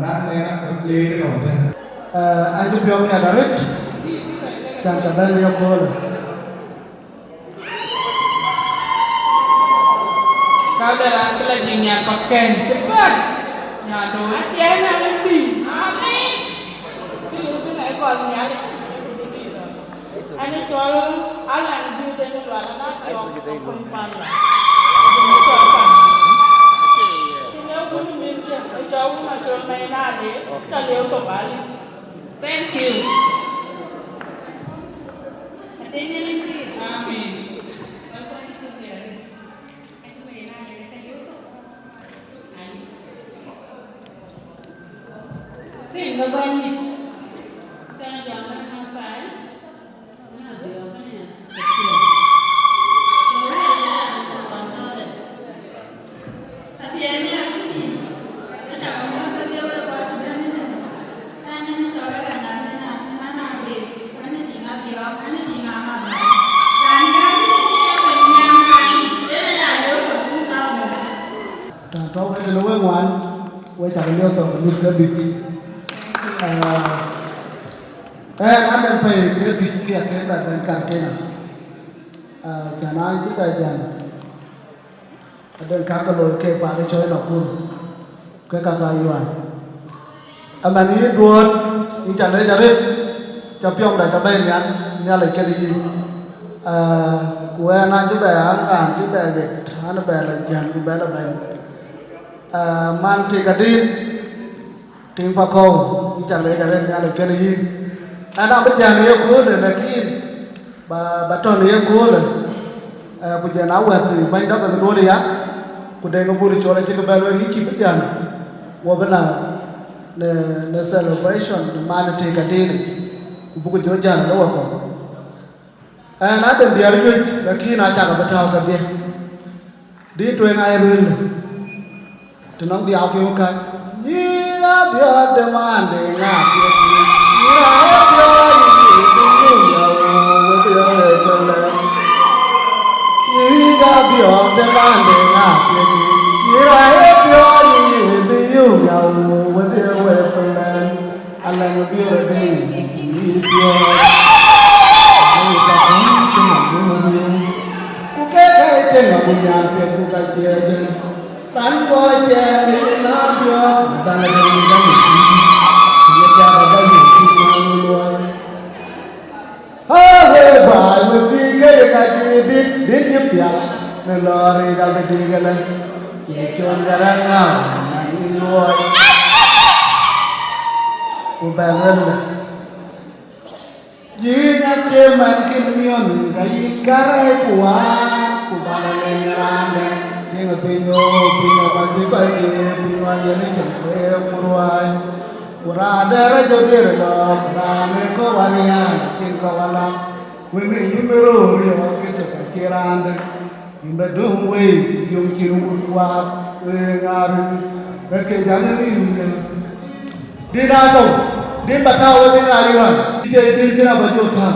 Raan ë na leer nɔm bɛ̈n. Eh, an cï piɔ̈u miɛt arëët, can tɔ bɛ̈n ye köölë. Ka bɛ raan kë la jiŋ nyan kɔ̈k kɛ̈n cï bɛ̈n. Nyan tɔ wek. Athiɛɛn an ë pïïr. Amen. Pïïr bï na ë gɔl Nhialic. An ë cɔl Alan Juuth en Lual, an aa cɔl Akuny Panda. Cïn ee wun min thiëk, ë cɔl wun Acol Mɛny Nade, ca lieu thok aliu. Thank you. Amen. Rin ke Bɛ̈nydït, tënë jam bɛ̈n nɔm päl, na dhiɔ̈ɔ̈k kënë ya, ke ciɛɛŋ. So, wek ë raan ke one thousand. Athiɛɛn ya këdï, acä ke mɔ̈ɔ̈th kedhie wek kɔc cï bɛ̈n ëtënë. Raan ënë cɔl Alɛŋ Athïn Atem Anabei, an ë tiŋ Adhiɔ̈ɔ̈k, an ë tiŋ Amadhɔ̈ɔ̈k. Raan bɛ̈n ëtënë ye Bɛ̈ny Nyan Kai, yen aya lieu ke two thousand. Tɔ̈ tɔ̈u ke tënë wek ŋuan, wek cak liɔ̈ɔ̈th thok mïth ke dhïc. Aa, ɣɛn an, ɣɛn pɛ̈i ke dhïc ke ya kën bɛ bɛ̈n kar kënë. Aa, cän an cï bɛ jäl, adɛ̈ŋ ka ke looi ke paan ë cɔl Nakuru, ke ka ka yuan. Ëmɛn yïn Duɔ̈ɔ̈t, yïn ca lec arëët, ca piɔ̈ŋda ca bɛ̈ɛ̈i nhial, Nhialic kenë yïn. Aa, ku ɣɛn an cï bɛ, an raan cï bɛ ɣet, an bɛ la jäl ku bɛ la bɛ̈n. Aa, man tik adït, tiŋ Pakɔ̈u, yïn ca lec arëët, Nhialic kenë yïn. Ɣɛn abï jäl ye köölë, lakin ba, ba tɔ̈ në ye köölë, eh, ku jɛn awɛ̈th bɛ̈ny dɔ̈k ke duɔ̈ɔ̈t ë yak, ku Deŋ Bur Col acï ke bɛ lueel yï cï bï jäl, wɔ bï la në, në celebration, në man ë tik adït, ku buk jɔ jäl në wakɔ̈u. Ɣɛn adɛ̈ŋ diäär juëc, lakin acak abï tääu kedhie. Dït tueŋ aa ye lueel, të nɔŋ dhiau ke wek käc. Nyïïr Adhiɔ̈ɔ̈k de man de ŋa piɛth, nyïïr aa ye piɔ̈ɔ̈c, yïn bï yum ya wek, we bï ye wek pelɛn. Nyïïr Adhiɔ̈ɔ̈k de man de ŋa piɛth, nyïïr aa ye piɔ̈ɔ̈c, yïn bï yum ya wek, we bï ye wek pelɛn. Alɛŋ biöör adï, yï piɔ̈ɔ̈c. Ku ke ka ye tïŋ abï nyan piɛth ku ka cie jël. Raan guɔ cɛɛr ke yïn na biöör, na dhal adï, na dhal adï. Ku ye piath adï, yïn na luɔi. Aa, ë baai wek bï ke ye ka cïn ë bït, bït cï piath, në lɔ̈ɔ̈r yic abï dïk ëlë, ye con Garaŋ ŋa wën nɛn yï luɔi. Ku bɛ luel lë, yïn acie man kën miɔ̈n, ka yïn kärɛc ku waar, ku bä lɔ leny raan dɛ̈, tiŋ piny, o piny, o bä cï kɔc ke piny, wa yen cam ke ku ruääi. Ku raan de rɔt jɔ dier lɔ, ku raan ë kɔ̈u wär yään, acïn kɔ̈u wär la. Wën ë yïn bï röör riɔ̈ɔ̈k, ke cök acï raan dɛ̈. Yïn bï döŋ wei, yöŋ cïn wut kuaak, wëëŋ aa röt, rɔt ke jäl ë rin ë. Dït aa tɔ̈u, dït bä tääu wek ë raan yuan, dït ee dït kën abä jɔ tääu.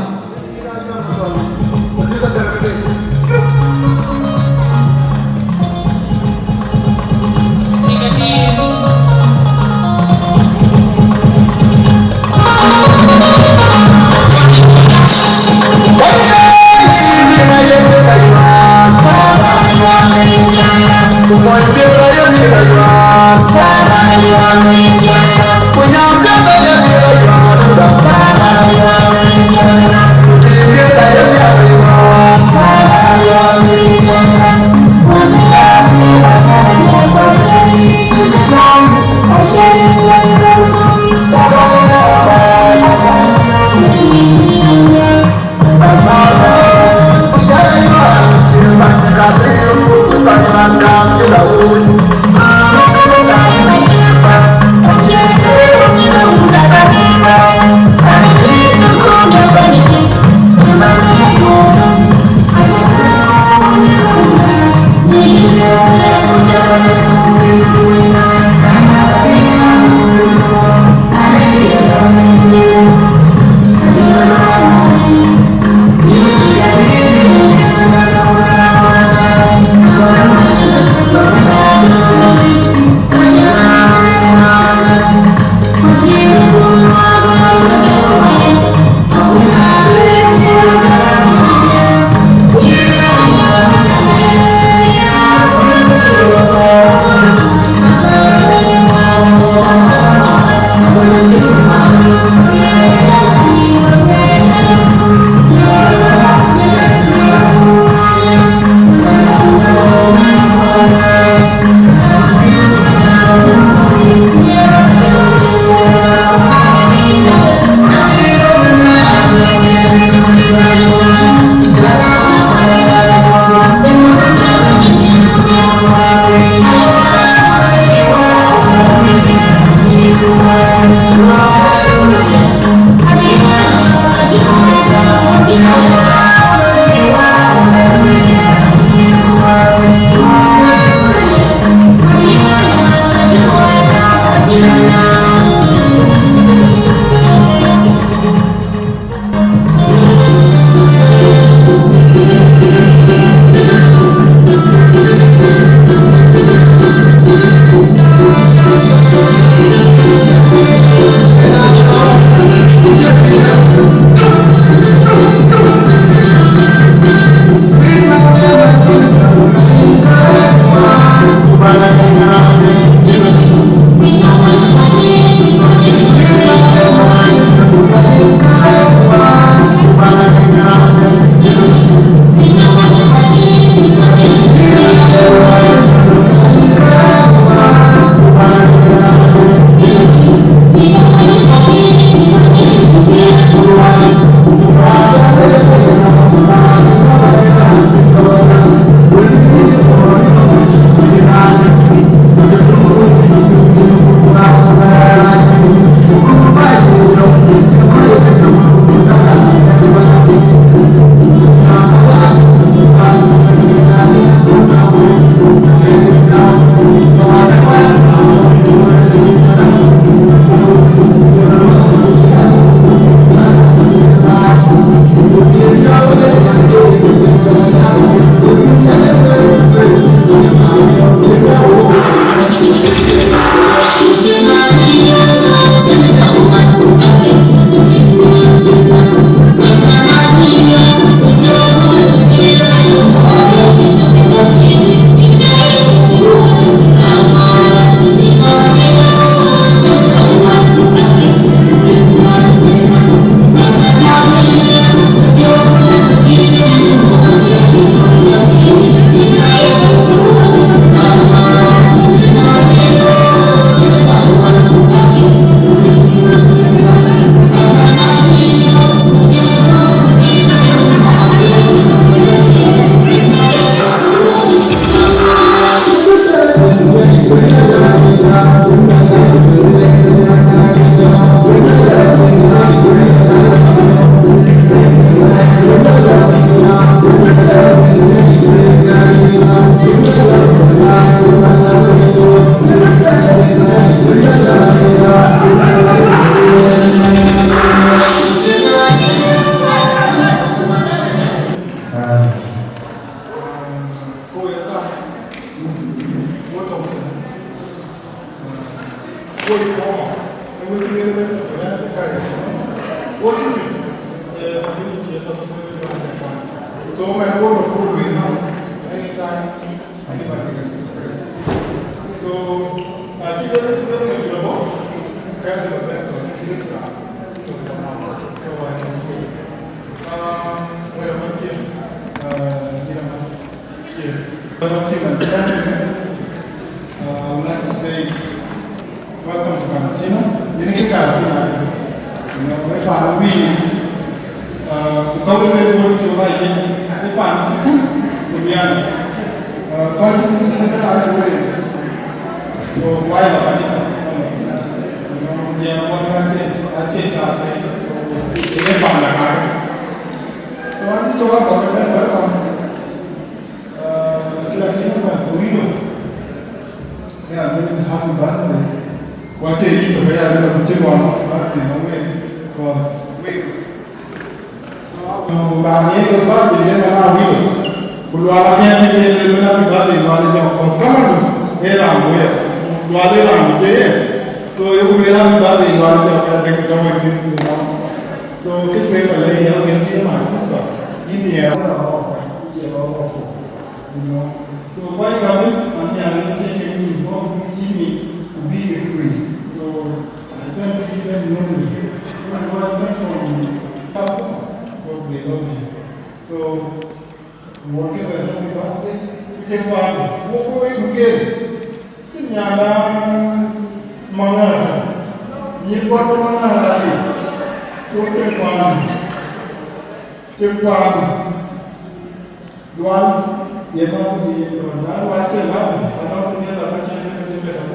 So man, wo ba ku luel na anytime, anybody. So I think that we will go. Can you bet on the, so I can hear. Uh, well, I'm here. Uh, you know, here. But I'm here, and thank you. Uh, I would like to say, welcome to Karatina. Yïn ke Karatina. You know, if I win, uh, ku ka wek wek bɔ̈ cök rac, ë paan cï kut ku nhial. Uh, kɔc ë bɛ̈n aa wek. So, why the kanisa? You know, yeah, what I say, I say, I say, so, ë paan da kak. So, I think you are welcome. Uh, kila kila kwa wino. Yeah, many happy birthday. Wache yito kaya bila kuchimwa happy birthday na wewe. Cause wewe. So, rani yeko birthday le mana wino. Ku Lual akɛ̈ɛ̈c ke le mana happy birthday Lual jɔ. Cause kama du, eh, raan wewe. Lual eh, raan je ye. So, you will happy birthday Lual jɔ. Kaya thank you, come and give me now. So, keep me for lady, I'm going to be my sister. Give me a, you know. So why come it? And they are taking me from Jimmy to be a free. So I don't Family, everyone from Kakuma, God they love you. So, we want to welcome you birthday. Cï paan, wok wok duken. Cï nyanda maŋa. Nyi kɔc maŋa. So, cï paan. Cï paan. Lual, ye ma ku ye lual. Na lual cï lam, anɔŋ thïn ye lam, acïn kë dït bï lam.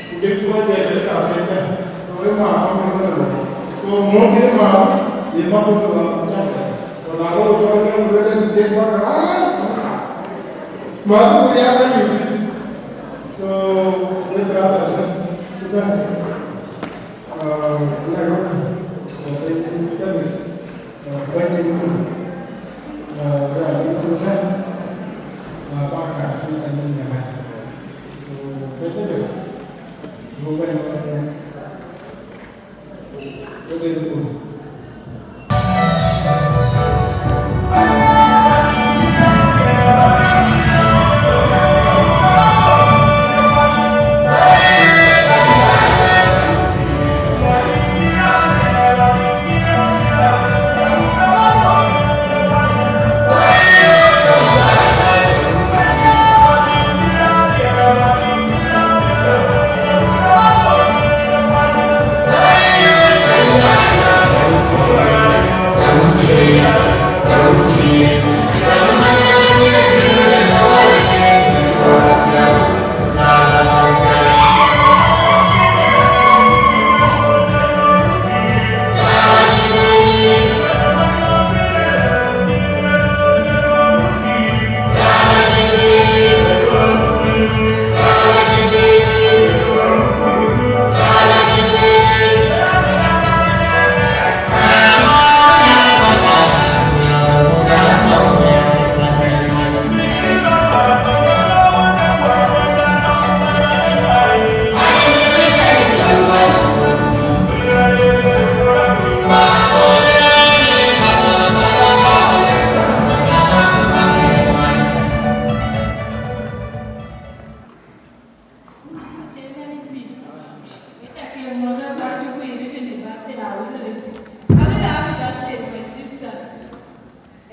Ku dek ku ba jɛ bï lam ënë. So, ë ma, ma ku lual. So, mɔ̈u cï ma, ye ma ku lual, ku ca thɛɛr. Ku na rɔt cɔl ke luel ënë, dek ba ka, ai, ma ku ya ka yï. So, we brothers, eh, ku bɛ̈n. Uh, we are welcome. Uh, thank you, David. Uh, thank you, uh, yeah, you do that. Uh, back at you and in your hand. So, thank you, David. You can, uh, you can do.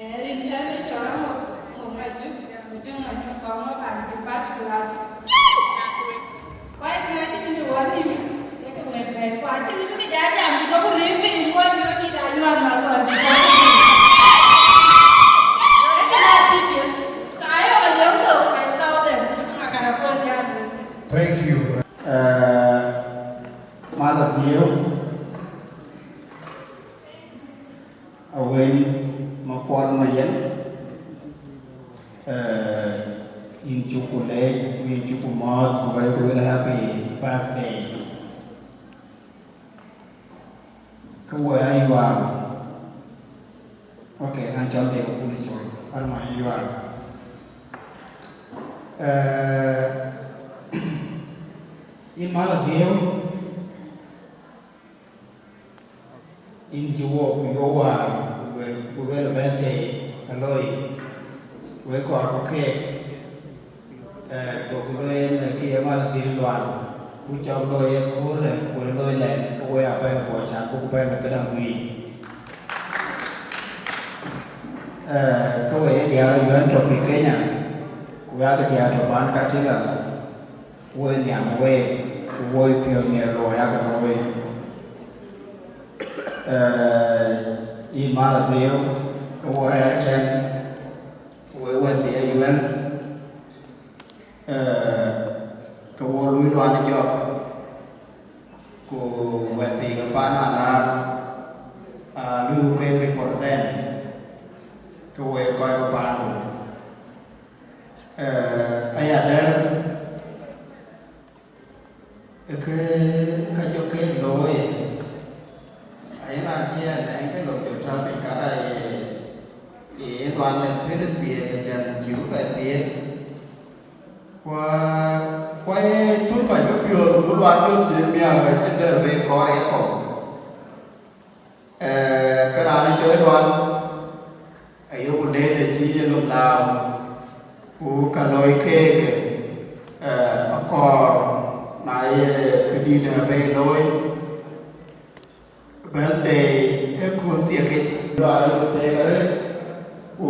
Eh, rin cän ë cɔl Ŋɔk, Ŋɔk Majuk, meeting ŋɔny ë kɔŋ ë ban bï first class. Kuai kë acï tïŋ ë wɔ nïm, ye ke wɛ̈t bɛ̈ɛ̈i, ku acï lëu bï ke jɔ jam bï tɔ̈ ku rëër piny ë wɔ nïm dït ayuan ma thɔn dït. Ye ke na tïŋ piɛth. So aye wɔ liɛm thok five thousand, bï ke microphone jam. Thank you. Eh, mal athieu. Awën Makuɔl Mayen, eh, yïn cuk ku leec, ku yïn cuk ku mɔ̈ɔ̈th, ku ba yök lueel happy birthday. Ke wɔ ayual. Okay, an cɔl de ku pul cɔl, an ma ayual. Eh, yïn mal athieu. Yïn cï wok ku yök wäär, ku luel, ku luel birthday aloi, wek kɔɔr ku keek, eh, gokï lueel, eh, kë ye mal adhil lual, ku cɔk looi ëköölë, ku looi lɛn, ke wek abɛ̈n kuɔ can buk bɛ̈n këdäŋ wïïc. Eh, ke wek ye diäär ë U N tɔ̈ pï Kenya, ku yak diäär tɔ̈ paan Katila, woi nhiam wei, ku woi piɔ̈u miɛt looi yak looi. Eh, yïn mal adhieu, ke wo rɛɛr ëtɛ̈n, ku wek wɛ̈t thiëëc wën, eh, ke wo luui luan ë jɔk, ku wɛ̈t thiëëc ke paan alaar, aa, luui ku keek represent, ke wek kɔc ke paandu. Eh, aya dɛ̈r, ë kë ka jɔ ke looi, aye raan cï anɛŋ ke lok jɔ tääu piny kara ye, ye lual ë pën thiëëk, acän cï bï bɛ thiëëk. Kua, kua ye tun kɔc ke piɔ̈ɔ̈th, ku lual jɔ thiëëk miäk, acïn dɛ̈r bï kɔɔr ye kɔ̈u. Eh, ke raan ë cɔl Lual, ayeku leec acï ye lok lääu, ku ka looi keek, eh, akɔɔr na ye këdït abï looi, Birthday ë kuɔn thiekic. Luaar ë ku theek arëët, ku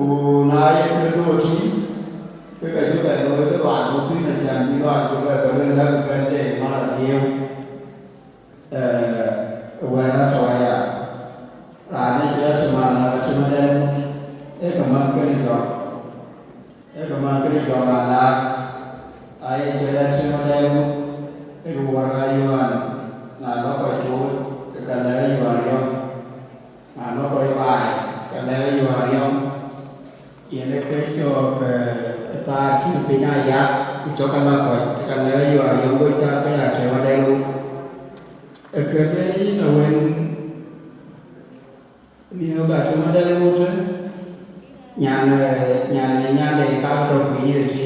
na ye kë looi tïŋ, ke ka cï bɛ looi ke luaar ku thïn, acan bï luaar ku bɛ bɛ lueel happy birthday man adhieu. Eh, wɛ̈ɛ̈r atɔ̈ aya. Raan ë cï rɔt tïŋ man ë ka cï madɛn muk, ee ke mäth kënë jɔk. Ee ke mäth kënë jɔk alaak. Aye cï rɔt tïŋ madɛn muk, ee ke wär ka Yohan, na lɔ kɔc tuuc, ke ka lɛ̈k Yohan yɔm. Na lɔ kɔc baai, ke lɛ̈k Yohan yɔm. Yen ë ke cɔk, eh, thaar cï piny aa yak, ku cɔk ala kɔc, ke ka lɛ̈k Yohan yɔm, go cak ke ya tïŋ madɛn muk. Ee kënë yïn awën miök atïŋ madɛn ŋutë, nyan, eh, nyan, nyan de ka tɔ̈ ku yïn ëtï.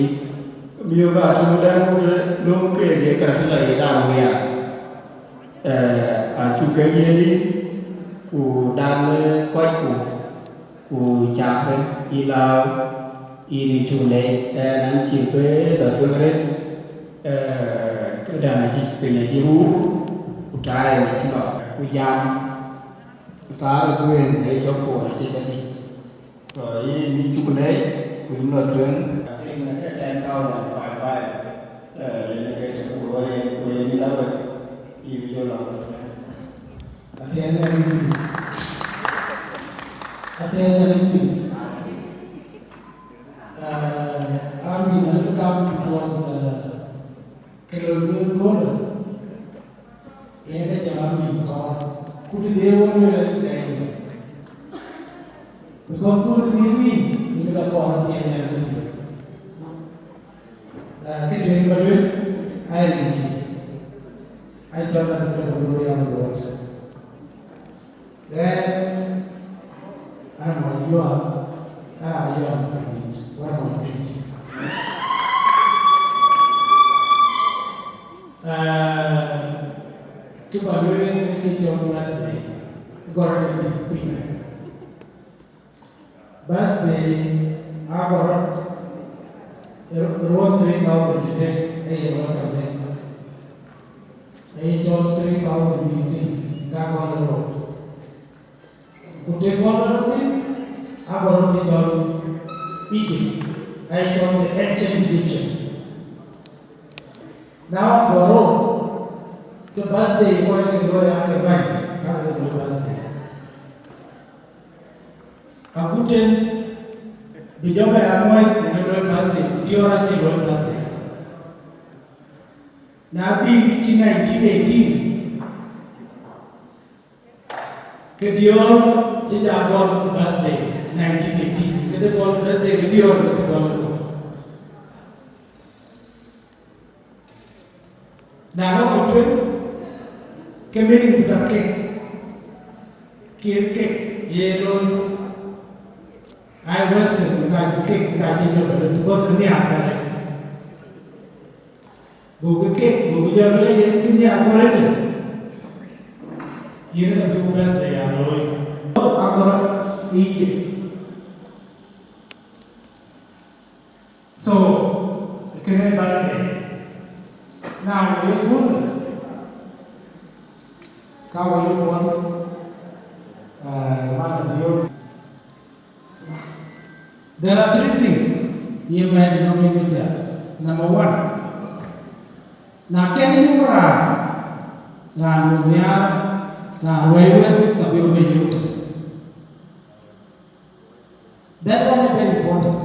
Miök atïŋ madɛn ŋutë, lööm keek ye kërɛt la ye dan wiɛɛr. Eh, acuk ke yiël yïn, ku dan, eh, kɔcku, ku cak yï lääu, yïn ë cuk leec, eh, nɛn cï bï lɔ tueŋ arëët, eh, këdan acï piny acï ruur, ku taai acï lɔ, ku jam. Thaar ë dhuëëŋ ë cɔk koor acï kedï. So, yïn yï cuk leec, ku yïn lɔ tueŋ. I think, uh, ten thousand five five, uh, yen ke të ku rɔt yen, ku yen yïn la wek, yïn jɔ lɔ tueŋ. Athiɛɛn na rin piny. Athiɛɛn na rin piny. Uh, I mean, a little come because, uh, ke lɔ duëër köölë. Yen ke jam nïm kɔɔr, ku të de wën wën ë dɛɛi. Because good living yen ka kɔɔr athiɛɛn nyan ë lueel. Ah, kë tueŋ ba lueel, aa rin tï. Aa cɔl adhuk de Bondo riɛm luɔt. Ɣɛn, an mɔny Yuan, an raan Yuan Tuic, wɛ̈t mɔny Tuic. Ah, kë ba lueel ë kë cɔl birthday, gɔ̈r ë dït piny. Birthday agɔ̈r rɔt, ruɔ̈ɔ̈n three thousand tëtëk, ee yen welcome day. Ee cɔl three thousand B C, ka gɔ̈r rɔt. Ku të gɔ̈r rɔt thïn, agɔ̈r rɔt cɔl Egypt, ee cɔl the ancient Egyptian. Na gɔ̈r rɔt, ke birthday kɔc ke looi aa ke bäny, ka ke looi birthday. Agut tën bï jɔ bɛ amuɔc, yen ë luɔi birthday, diɔ̈ɔ̈r acï luɔi birthday. Na bï cï nineteen eighteen, ke diɔ̈ɔ̈r cï ja gɔl birthday nineteen eighteen, ke de gɔl birthday ke diɔ̈ɔ̈r ke gɔl. Na lɔ kɔc tueŋ, ke meaning ku tak kek, kek, kek ye looi. Ai Western ku ka cï kek, ku ka cï jɔ bɛ lɔ, because ë nhiaar ka rɛc. Gokï kek, gokï jɔ lɔ yen kï nhiaar ku rɛc. Yen ka bï ku bɛ̈n bɛ ya looi. Agɔ̈r Egypt. So, kënë birthday. Now, we good. Ka we good. Uh, man of the year. There are three things ye mɛn ë nɔm yen kë piath. Number one, na kɛn yïn raan, raan wun nhiaar, raan wɛ̈i wël, ka bï rɔt bɛ yök tök. That one is very important.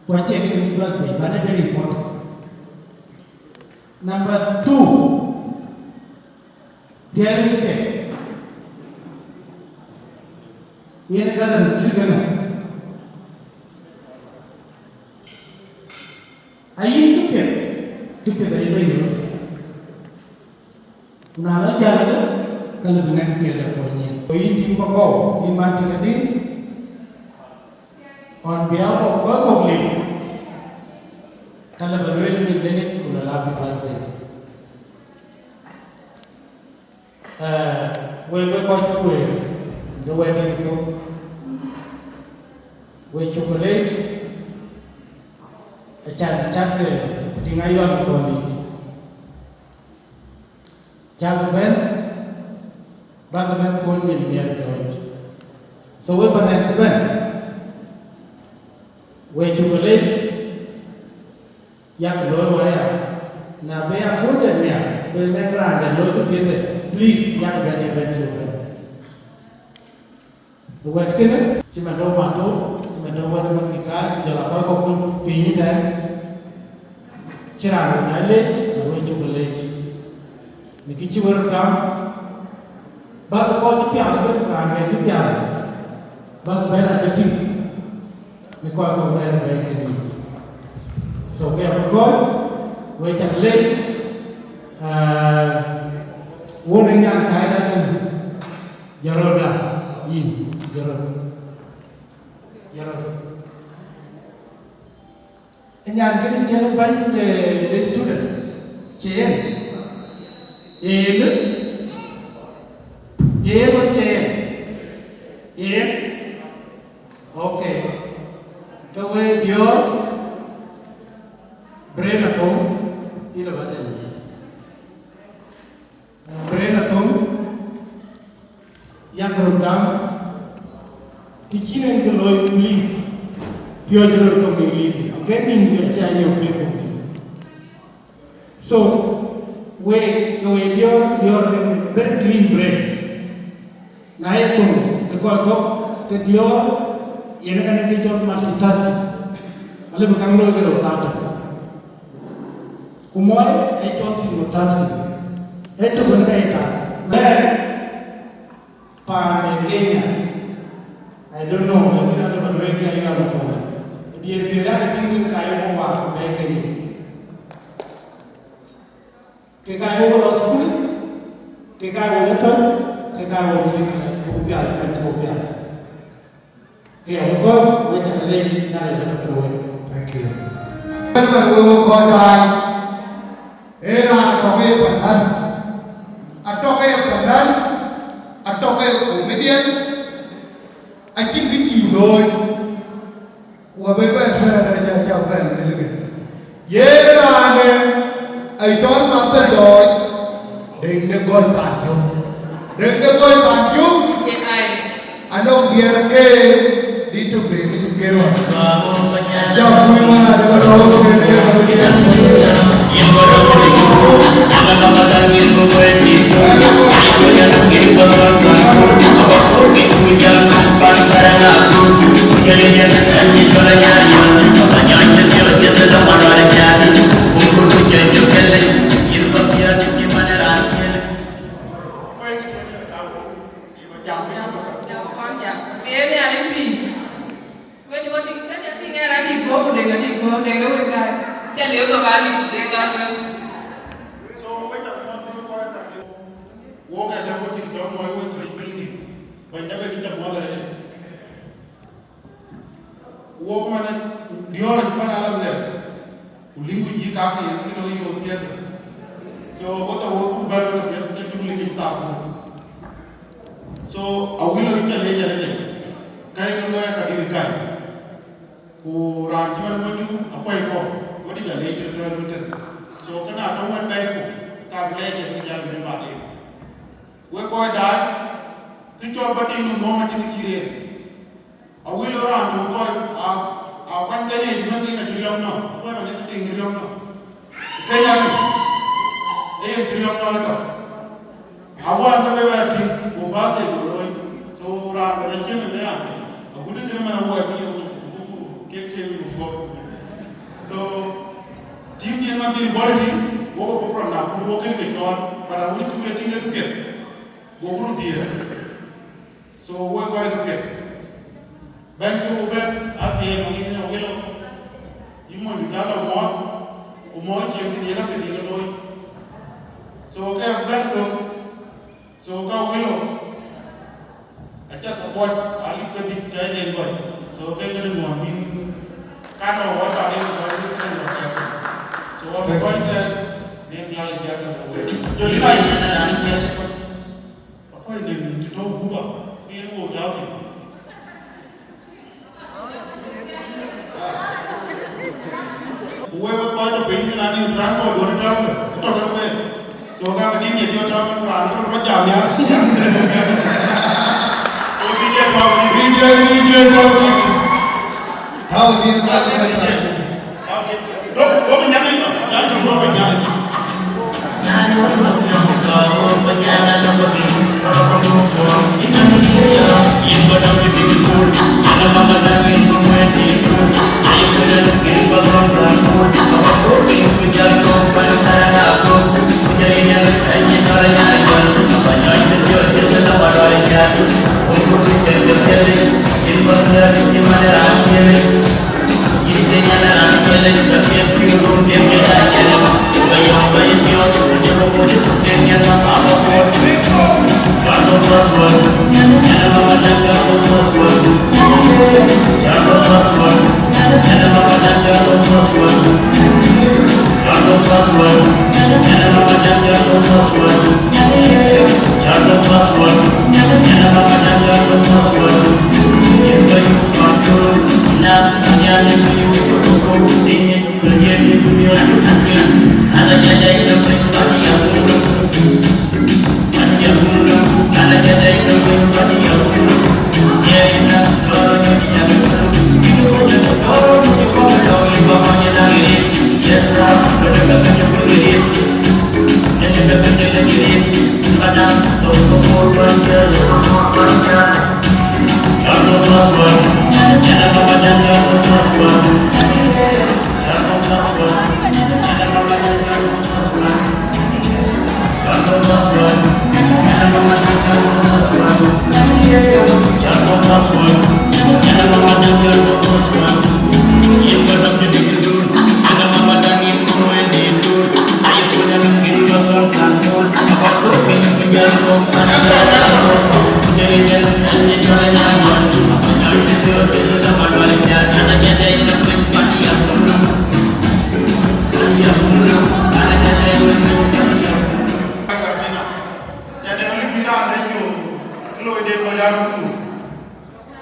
Ku acie kë nïn birthday, but it's very important. Number two, thiɛɛr yï piɛth. Yen ë gathering cït kënë. Ayïn kë piɛth, kë piɛth ayï bɛ yök. Ku na lɔ jäl ëlë, ka lë bï ŋɛk piɛth la kuɔny yen. Ku yïn tim ba kɔ̈u, yïn man tim adït, on behalf of kɔc kɔ̈k lim, ka lë bä lueel nyin denic ku lɔ happy birthday. Eh, wek, wek kɔc cï kueer, de wɛ̈t dït thok, we cuk leec, acan cak, eh, tïŋ ayual kɔn dït. Cak bɛ̈n, Bäk bɛ̈n kuöny nyin miɛt piɔ̈ɔ̈c. So we panɛn cï bɛ̈n, we cuk leec, yak looi waya. Na be akun de miak, be mɛn raan de looi ku piɛth, please, yak bɛ̈n, ë bɛ̈n cuk bɛ̈n. Wɛ̈t kënë, cï man tɔ̈u Mato, cï man tɔ̈u wɛ̈t Mathika, jɔl a kɔc kɔ̈k duk piny ëtɛ̈ɛ̈n, cï raan wën aa leec, na we cuk leec. Në kë cï we röt gam, bäk kɔc cï pial ëbën, raan kë cï pial, bäk bɛ̈n a ke tïŋ, në kɔc kɔ̈k rɛ̈ɛ̈r bɛ̈ɛ̈i ke yiic. So, ke abï kɔc, we cak leec, aa, wun ë nyan kaai da tënë. Jɔt rɔt da, yïn, jɔt rɔt. Jɔt rɔt. Ë nyan kënë cïn bäny de, de student. Cï yen. Yen. Yen wën cï yen. Yen. Okay. Ke we diɔ̈ɔ̈r. Brenda Thou. Yïn ë ba jai. Brenda Thou, yak röt gam, të cïn en kë looi, please, piɔ̈ɔ̈c röt thoŋ English, ke nïn kë acä yök bï ku. So, we, ke we diɔ̈ɔ̈r, diɔ̈ɔ̈r ke very clean brain. Na ye thoŋ de kɔc kɔ̈k, ke diɔ̈ɔ̈r, yen ë kɛn ë kë cɔl multitasking. Alë bï kaŋ looi ke röt thaa tök. Ku mɔi ë cɔl single tasking. Ee tök ënë ka ye taar. Bɛ̈ɛ̈r paan de Kenya. I don't know, lakin alë ba lueel ke ayual matɔ̈ɔ̈c. Diëër diëër ake tïŋ tïŋ ka ye wok waar ku bɛ̈ɛ̈i Kenya. Ke ka ye wok lɔ thukul, ke ka ye wok ë pɔ̈l, ke ka ye wok thïn, wok pial, wok pial. Ke ya wok kɔc, wek cak leec, na le wek tɔ̈ kënë wek. Thank you. Ëmën wek wok kɔc daai, ee raan tɔ̈ ke ye pandan, atɔ̈ ke ye pandan, atɔ̈ ke ye comedian, acïn kë cïï looi. Ku abï bɛ̈n tɛ̈ɛ̈n, aca cak bɛ̈n lueel ke. Yen raanë, acɔl Mathar Dɔɔc, deŋ de gɔl paan yök. Deŋ de gɔl paan yök. Anɔŋ diɛɛr ke, dït tök de kë cï kër ɣɔn. Aca kuc wään adë ke tɔ̈u ke diɛɛr ke. Wek cï wɔ tïŋ, ka ca tïŋ ɛn adï guɔ̈p, deŋ adï guɔ̈p, deŋ ë wek kääc. Ca liep thok aa lik, deŋ aa luel. So, wek ca muɔ̈th bï kɔc ka ke. Wok ë dɛ̈ wok cï jɔŋ mɔc wok cï bï ŋic. Bɛ̈ny dɛ̈ bɛ̈ny ca muɔ̈th arëët. Wok man diɔ̈ɔ̈r acï bɛ̈n alam lɛ̈k. Ku liŋ ku yï kakë yen kë lɔ yï wok thiëëth. So, wok ca wok ku bɛ̈n wok piɛth ke cuk liŋ cï thaak wok. So, awïl lɔ yïn ca leec arëët. Ka ye kë luɔi ka dït ë gäi. Ku raan cï man monydu akuɔi kɔ̈u, wodï ca leec tëde tɔ̈ ëmën tënë. So, kënë atɔ̈ wën bɛ̈ɛ̈iku, ka bï lɛɛc yen kë jäl lueel baden. Wek kɔc daai, kë cɔl ba tiŋ nhom acïn kë cï rëër. Awïl lɔ raan töŋ kɔc, a, a kuany ke riëëc mën ke yen acï riɔm nɔm, kuany adï kë tiŋ riɔm nɔm. Kenya ku, ee yen cï riɔm nɔm ëtök. Awään ke bï bɛ tïŋ, ku bä thek ku looi. So, raan wën acïn ëbï raan, agut kënë man awuɔɔc bï yök, ku kek cï yök before. So, team diɛn man dhil bɔ̈ tïŋ, wok ë program na kun wok kënë ke cɔɔl, but awën cuk ye tïŋ ë piɛth, wok röt dhiëër. So, wek kɔc ke piɛth. Bɛ̈ny cï wok bɛ̈n, athiɛɛn wok yïn Awilo, yï mony du jal lɔ muɔɔth, ku muɔɔth cieŋ thïn ye ka piɛth ye ke looi. So, ke bɛ̈n thök. So, ka Awilo, aca support, alip ke dït, ka ye den kɔc. So, ke kënë ŋuɔ̈ɔ̈n bïn, ka nɔŋ wɔ tɔ̈ den kɔc, ke kënë ŋuɔ̈ɔ̈n kɛ̈k. So, wɔ bï kɔc tɛ̈n, yen Nhialic bï a tɔ̈ ke wek. Jɔl yïn a yïn, Akuɔ̈c nïm të tɔ̈u Juba, ke yen wook tääu thïn. Ku wek, wek kɔc tɔ̈ piny, na nïm transport duɔ̈n tääu ke, ke tɔ̈ ke wek. So, ka bï dït ye jɔ tääu ke, ku raan bï rɔt jam ya, ya ke kënë tɔ̈ ya. Tau din ba de. Dok, dok nyangi, nyangi dok nyangi.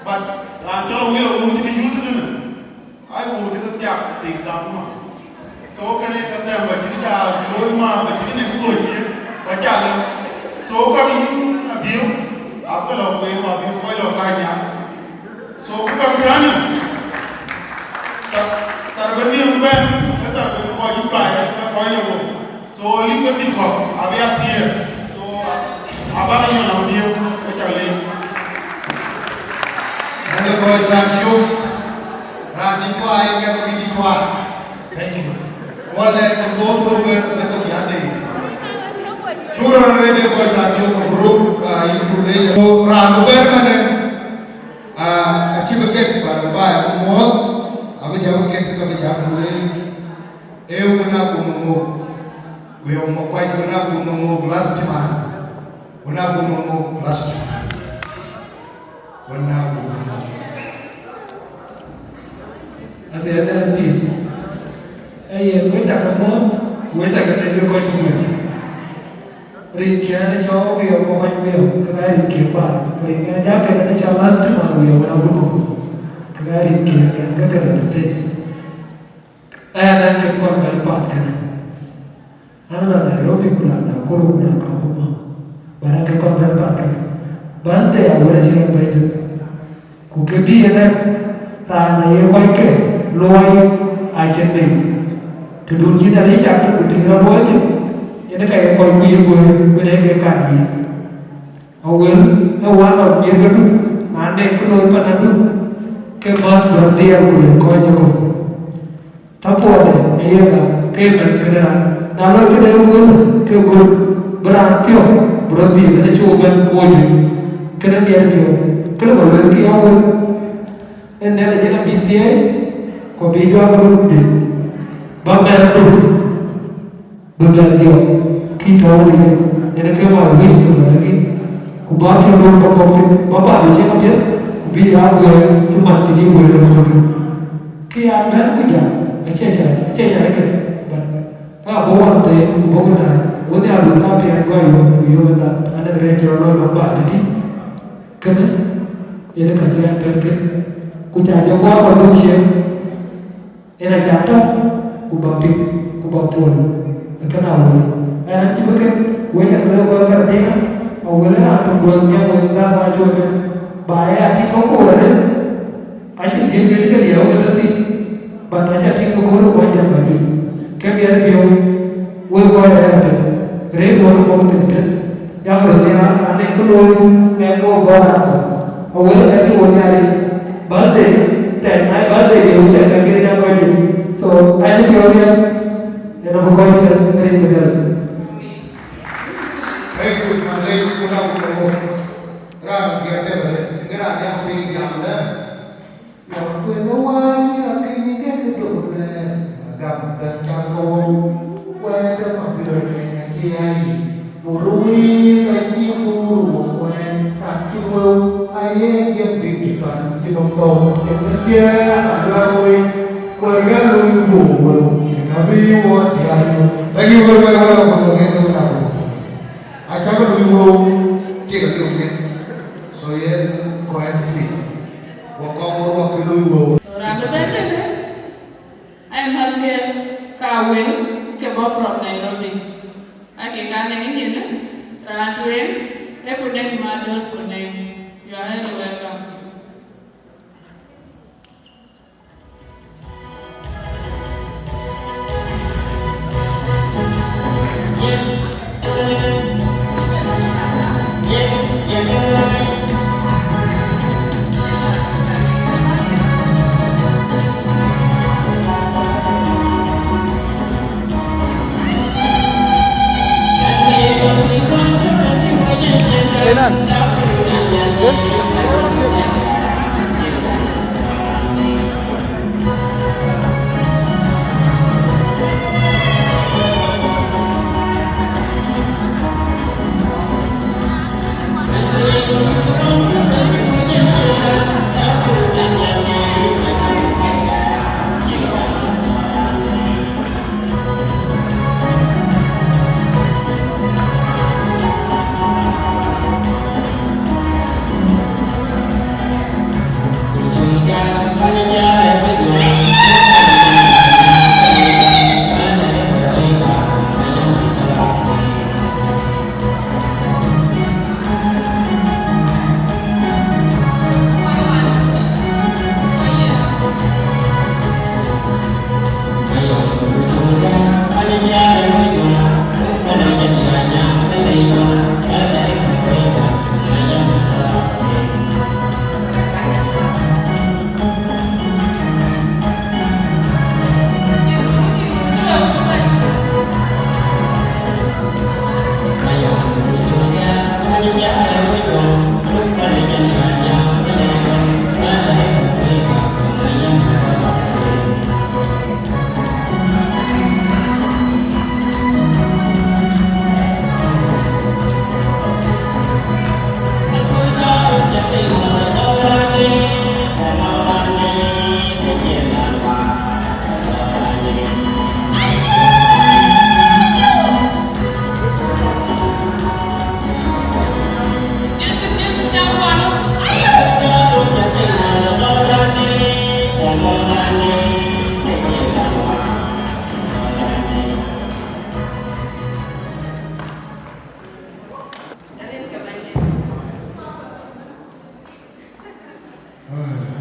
But raan cɔl Awil Awuɔ̈c cï tï youth tënë, ai wuur tëkë thiak piny gam ëmɔ. So kënë ke thɛm ba cïk ca looi ma ba cïk nek thoi cï ba ca lëu. So ka yïn adhiëu, abï lɔ kueen ku abï kɔc lɔ kany nhial. So ku kam tënë, thar, thar bï nhiëm bɛ̈n, ke thar bï kɔc cï cuai, ke kɔc lɔ wok. So lim ke thïn kɔ̈k abï athiëër. So abä yɔn abï dhiëu ke cak leec. Ënë kɔc tak yök, raan cï cuai ke bï cï cuai. Thank you. Wala ku bɔ̈ thok, eh, në thok yande. Cuk rɔt arëët ë kɔc tak yök, ku ruk, ah, yïn ku leec. So raan bï bɛ̈n ëmënë, ah, acï bï ket, ba, ba ya ku muɔ̈ɔ̈th, abï jam ket, ka bï jam lueel. Ee wën a gum ŋok, wëu ŋok kuac wën a gum ŋok last man. Wën a gum ŋok last man. Wën a gum ŋok. Athiɛɛn dɛn pïïr. Ee yen, wek cakë muɔ̈ɔ̈th, wek cakë leec wek kɔc cï guëër. Rinkiɛ̈n ë cɔɔk wiɛɛu, wek kɔc wiɛɛu, ke ka rinkiɛ̈n bä. Rinkiɛ̈n jam kënë ë cɔl last man wiɛɛu wën a gum ŋok. Ke ka rinkiɛ̈n, ke ke rɛ̈n stage. Ɣɛn, ɣɛn kën kɔn bɛ̈n paat kënë. Ɣɛn la Nairobi, ku la Nakuru, ku la Kakuma. But ɣɛn kën kɔn bɛ̈n paat kënë. Birthday awär acï ɣɛn bɛ̈ny tök. Ku kë bï yen ɣɛn, raan aye kɔc ke luɔi acïn bei. Tëdun cï Nhialic cak tök ku tïŋ rɔt luɔi thïn, yen ka ye kɔc ku ye guëër, wën ee ke kan yïn. Awel ee one of nyïïr ke Duk, na nɛn kë looi pan Aduk, ke bäth bï rɔt diɛɛr ku lëk kɔc ë kɔ̈u. Tɔ puɔɔde ë ye gam ke mɛn këde raan, na loi këde ë göl ke göl, bï raan thiɔ̈k bï rɔt dhiëëth, ënë cï wo bɛ̈n ku wo juëc, kënë miɛt piɔ̈u, kënë bä luelkï awel. Ee Nhialic yen abï thiëëi, ku abï juak röt dït, bä mɛn Aduk. Bï bɛ̈n dhiɔp, kï tɔ̈u në yen, yen ke my wish to the lady. Ku bä piɔ̈u röt bä kɔ̈k thïn, bä bä bï cïn apiɛth, ku bï ya guëër cï man cï yï guëër ë köölë. Kë ya bɛ̈n ku jam, acie ca, acie ca ëkën, but ka bɔ̈ wan thëën, ku bɔ̈ ku daai, wën ya luɔ̈k ka piɛɛn gɔl yök, ku yök ë that, anëk rɛɛc cï rɔt looi bä bä tëtï. Kënë, yen ë ka cï rɛ̈n tɛ̈n kën, ku ca jɔ kɔɔr bä dhuk ciëën. Yen aca tɔ̈, ku bä piŋ, ku bä puɔ̈l, ë kën Awel. Ɣɛn acï bï kën, wek cak lëu wek Gardina, Awel ë raan töŋ duɔ̈ɔ̈th nhiam wek, that's why cuk bɛ̈n. Ba ya tïŋ kɔ̈k koor arëët, Acïn dhiëëth juëc ke liɛɛu ke tɔ̈ thïn, but aca tïŋ ke kööl ë Muɔnyjäŋ bä juëc. Ke miɛt piɔ̈u, wek kɔc rɛ̈ɛ̈r ëbën, rëër wär bɔ̈ thïn tën, yak röt nhiaar, na nɛn kë looi, ŋɛk ke we bɔ̈ raan kɔ̈k. Awël ka cï wo nhiaar yic, birthday, tɛ̈n, na birthday de wun tɛ̈n ka kën nya kɔc juëc. So, acï piɔ̈u miɛt, yen abï kɔc tɛ̈n rin ke dhël. Thank you, my late, ku la ku la wok. Raan biɛt dek arëët, ke raan yak piny jam ënë. Yɔn kuëth ë wääc cï rɔt keny ke ke dom lɛɛr, ke gam dhɛ̈l cath ke wou, wɛ̈ɛ̈t de Babilon ë ŋa cï aa yic, mur wïïr acï mur wok wɛ̈ɛ̈t, raan cï wëu, aye jiël bïk cï thany cï nɔm thou, cï ke thiëëk aluɛ̈ŋ wei, kuɛ̈r ɣɛn luui buk wëu, ë ka bï wɔ diäär yök. Thank you very much, welcome to the Kingdom Network. Acäkë luui wëu, tik akï wïc. So yen kɔc ɛn thïn. Wɔ kɔŋ wɔ ruɔk ke lui wëu. So raan bï bɛ̈n tënë, aye mäthke ka wël ke bɔ̈ from Nairobi. Ake ka nɛŋ nyin, raan tueŋ, ee ku nɛŋ ma döt ku nɛŋ. You are highly welcome.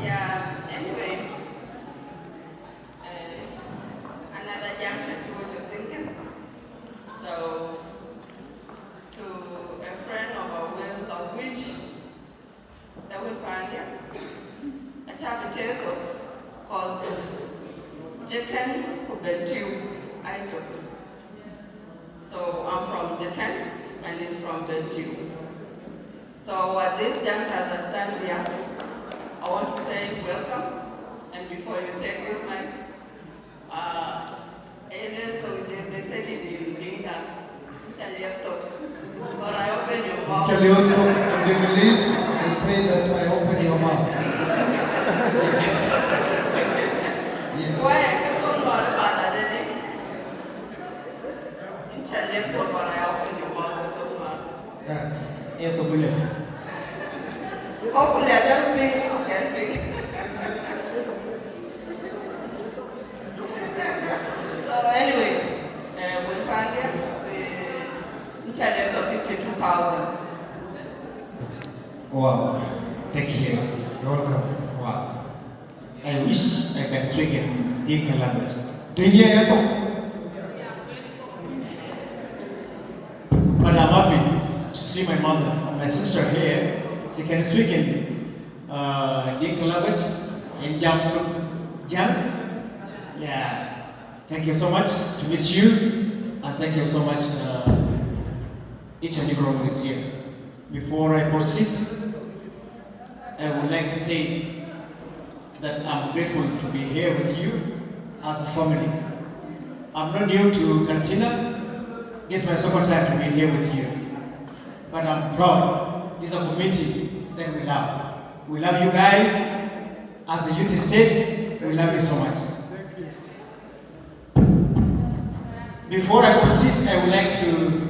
Yeah, anyway, uh, another junction to what you're thinking. So, to a friend of our will, of which, that will find you. Acäkë tëëk thok, 'cause Jëkën ku Bentiu aa tök. So I'm from Jëkën and he's from Bentiu. So at this juncture, as I stand here, I want to say welcome. And before you take this mic, uh, Elel Tokje, they said it in Dinka. Intellectual. Or I open your mouth. Intellectual in English, they say that I open your mouth. Yes. Yes. Why I don't know about that, eh? Intellectual, or I open your mouth, I don't know. That's it. Hopefully, I don't bring, I can bring. So anyway, uh, we find him, uh, in Chile, fifty-two thousand. Wow, thank you. You're welcome. Wow. I wish I can speak in Dinka language. Do you hear that? But I'm happy to see my mother and my sister here. She can speak in uh, Dinka language in Jamsung. Jam? Yeah. Thank you so much to meet you, and thank you so much, uh, each and everyone who is here. Before I proceed, I would like to say that I'm grateful to be here with you as a family. I'm not new to Karatina. This is my second time to be here with you. But I'm proud. This is a community that we love. We love you guys. As a Unity State, we love you so much. Before I proceed, I would like to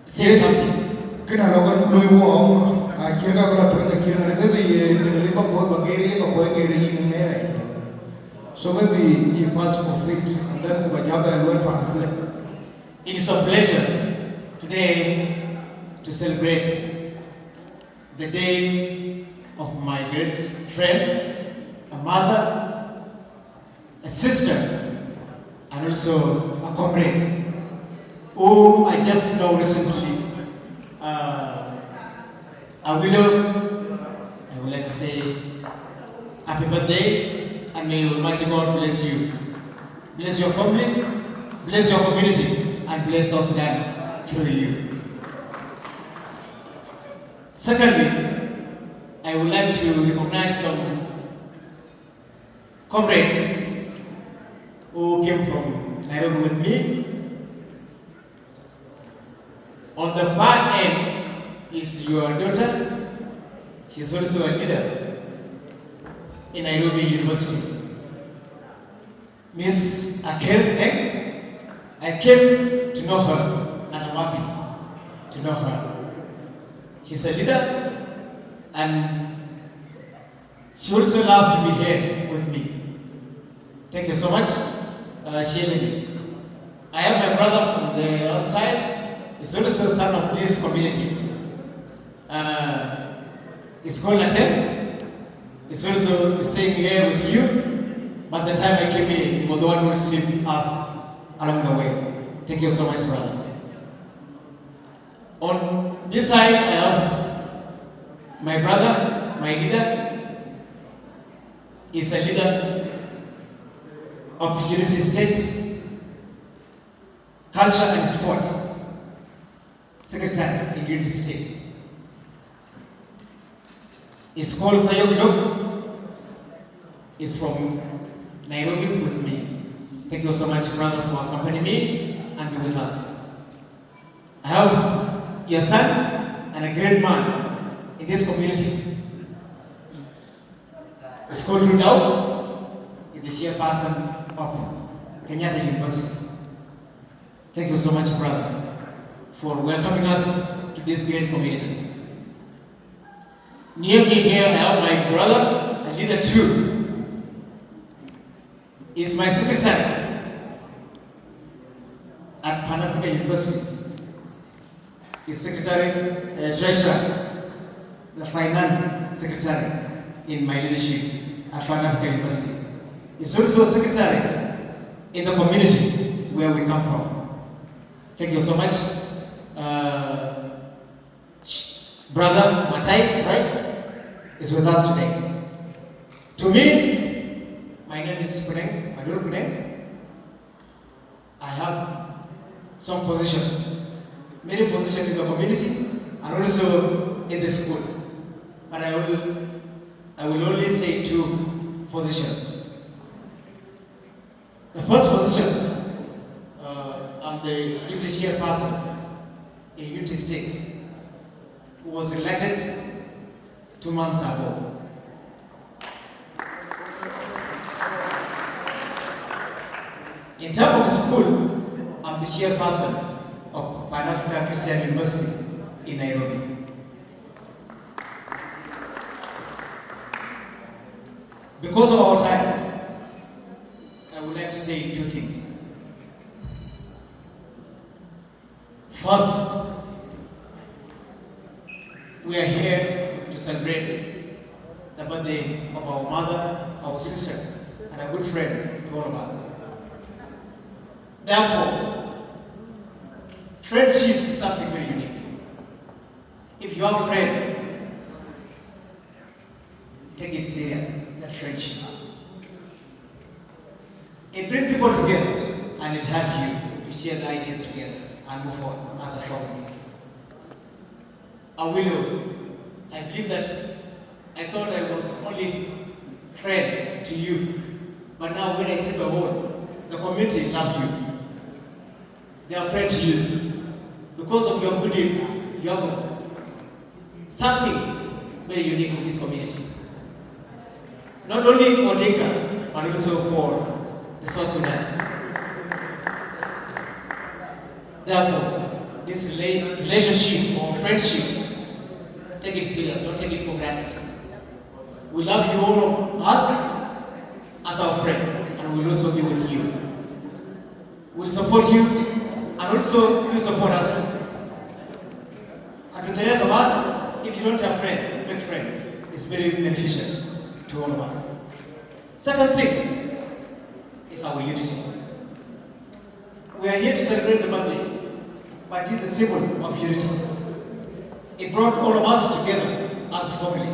say something. Kena logo lui wok, a kira bla tuenga kira na bebe ye dega liba ko ba geri ba ko geri yi ngere. So maybe he must proceed and then we have a word translate. It is a pleasure today to celebrate the day of my great friend, a mother, a sister, and also a comrade who I just know recently. Uh, Awilo, I would like to say happy birthday and may Almighty God bless you. Bless your family, bless your community, and bless South Sudan through you. Secondly, I would like to recognize some comrades who came from Nairobi with me. On the far end is your daughter. She's also a leader in Nairobi University. Miss Akel Deng, I came to know her and I'm happy to know her. She's a leader and she also loved to be here with me. Thank you so much, uh, Shirley. I have my brother on the outside. He's also a son of this community. Uh, he's called Atem. He's also staying here with you. But the time I came here, he was the one who received us along the way. Thank you so much, brother. On this side, I have my brother, my leader. He's a leader of Unity State, Culture and Sport, Secretary in Unity State. He's called Kayok Lok. He's from Nairobi with me. Thank you so much, brother, for accompanying me and be with us. I have your son and a great man in this community. He's called Rudau. He's the chairperson of Kenyatta University. Thank you so much, brother, for welcoming us to this great community. Near me here, I have my brother, a leader too. He's my secretary at Pan Africa University. He's secretary, uh, treasurer, the finance secretary in my leadership at Pan Africa University. He's also a secretary in the community where we come from. Thank you so much. Uh, Brother Matai, right, is with us today. To me, my name is Kuneng, Madur Kuneng. I have some positions, many positions in the community and also in the school. But I will, I will only say two positions. The first position, uh, I'm the deputy chairperson in Unity State, who was elected two months ago. In terms of school, I'm the chairperson of Pan Africa Christian University in Nairobi. Because of our time, I would like to say two things. First, we are here to celebrate the birthday of our mother, our sister, and a good friend to all of us. Therefore, friendship is something very unique. If you have a friend, take it serious, that friendship. It brings people together and it helps you to share the ideas together and move forward as a family. Awilo, I believe that I thought I was only friend to you, but now when I see the whole, the community love you. They are friend to you because of your good deeds. You have something very unique in this community. Not only for Dinka, but also for the South Sudan. Therefore, this rela- relationship or friendship, take it serious, don't take it for granted. We love you all of us as our friend, and we'll also be with you. We'll support you, and also you support us too. And to the rest of us, if you don't have friends, make friends. It's very beneficial to all of us. Second thing is our unity. We are here to celebrate the birthday, but this is a symbol of unity. It brought all of us together as a family.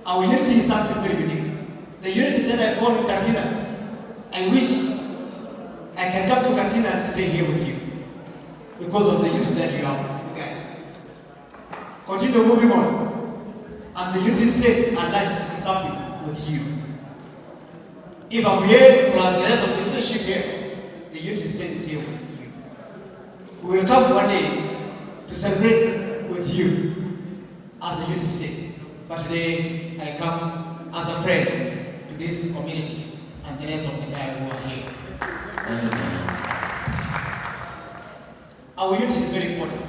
Our unity is something very unique. The unity that I found in Karatina, I wish I can come to Karatina and stay here with you because of the unity that you have, you guys. Continue moving on. And the unity state at large is happy with you. If I'm here plus the rest of the leadership here, the unity state is here with you. We will come one day to celebrate with you as a unity state. But today, I come as a friend to this community and the rest of the guys who are here. Our unity is very important.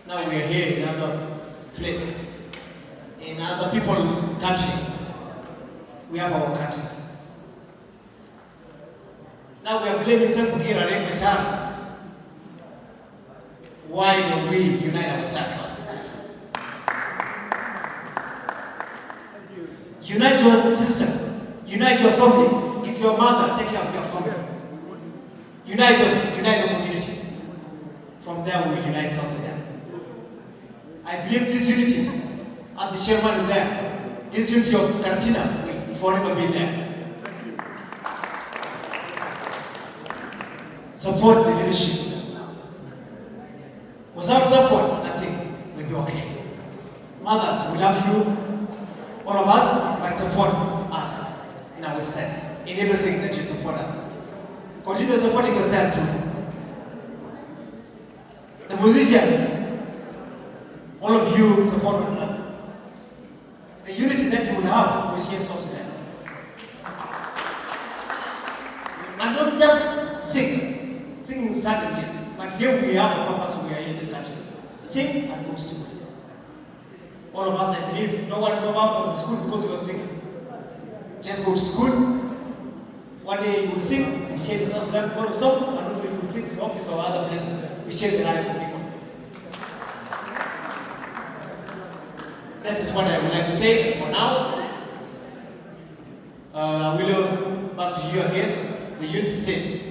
Now we are here in another place, in other people's country. We have our country. Now we are blaming Salva Kiir and Riek Machar. Why don't we unite ourselves first? Unite your sister, unite your family. If your mother, take care of your family. Unite them, unite the community. From there, we will unite South Sudan. I believe this unity, as the chairman is there, this unity of Karatina will forever be there. Support the leadership. Without support, nothing will be okay. Mothers, we love you, all of us, but support us in our steps, in everything that you support us. Continue supporting yourself too. The musicians, all of you support one another. The unity that you will have will change South Sudan. And don't just sing. Singing is started, yes, but here we have a purpose, we are in this country. Sing and go to school. All of us, I believe, no one drop out of the school because you are singing. Let's go to school. One day you will sing, you change South Sudan because of songs, and also you will sing in the office or other places. We change the life of people. That is what I would like to say for now. Uh, Awilo, back to you again, the youth state.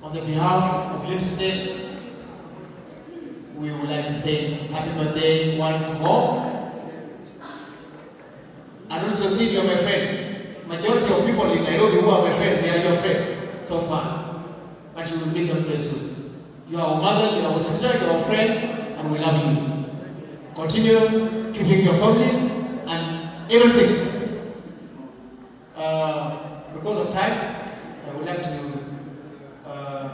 On the behalf of youth state, we would like to say happy birthday once more. And also, see, you're my friend. Majority of people in Nairobi who are my friend, they are your friend so far. But you will meet them very soon. You are our mother, you are our sister, you are our friend, and we love you. Continue keeping your family and everything. Uh, because of time, I would like to, uh,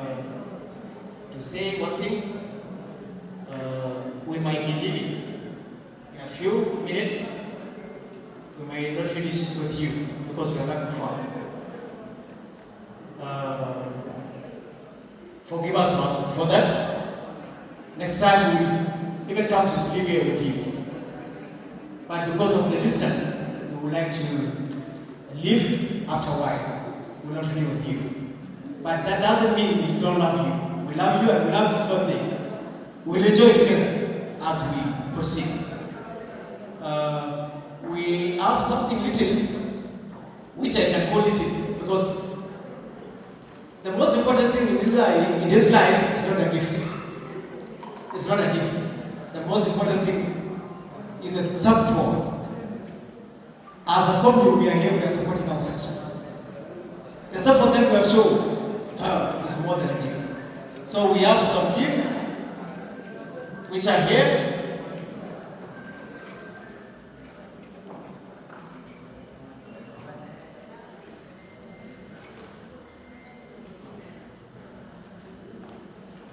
to say one thing. Uh, we might be leaving in a few minutes. We might not finish with you because we are coming far. Uh, forgive us for, for that. Next time we will even come to sleep here with you. But because of the distance, we would like to leave after a while. We will not be with you. But that doesn't mean we don't love you. We love you and we love this birthday. We'll enjoy together as we proceed. Uh, we have something little, which I can call little, because the most important thing in this life, in this life is not a gift. It's not a gift. The most important thing is the support. As a family, we are here, we are supporting our sister. The support that we have shown her is more than a gift. So we have some gift which are here.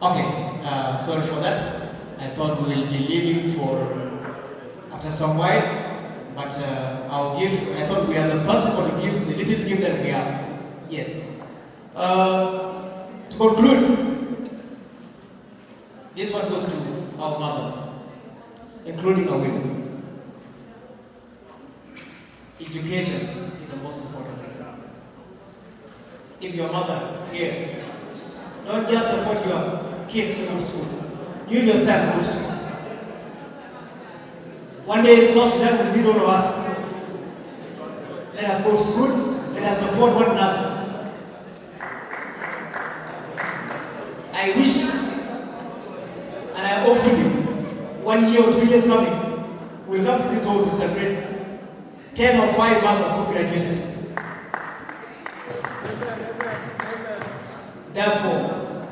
Okay, uh, sorry for that. I thought we will be leaving for after some while, but uh, I'll give, I thought we are the possible to give the little gift that we have. Yes. Uh, to conclude, this one goes to our mothers, including our women. Education is the most important thing. If your mother here, don't just support your kids to go to school. You yourself go to school. One day South Sudan will need all of us. Let us go to school. Let us support one another. I wish and I hope you, one year or two years coming, will come to this hall to celebrate ten or five mothers who graduated. Therefore,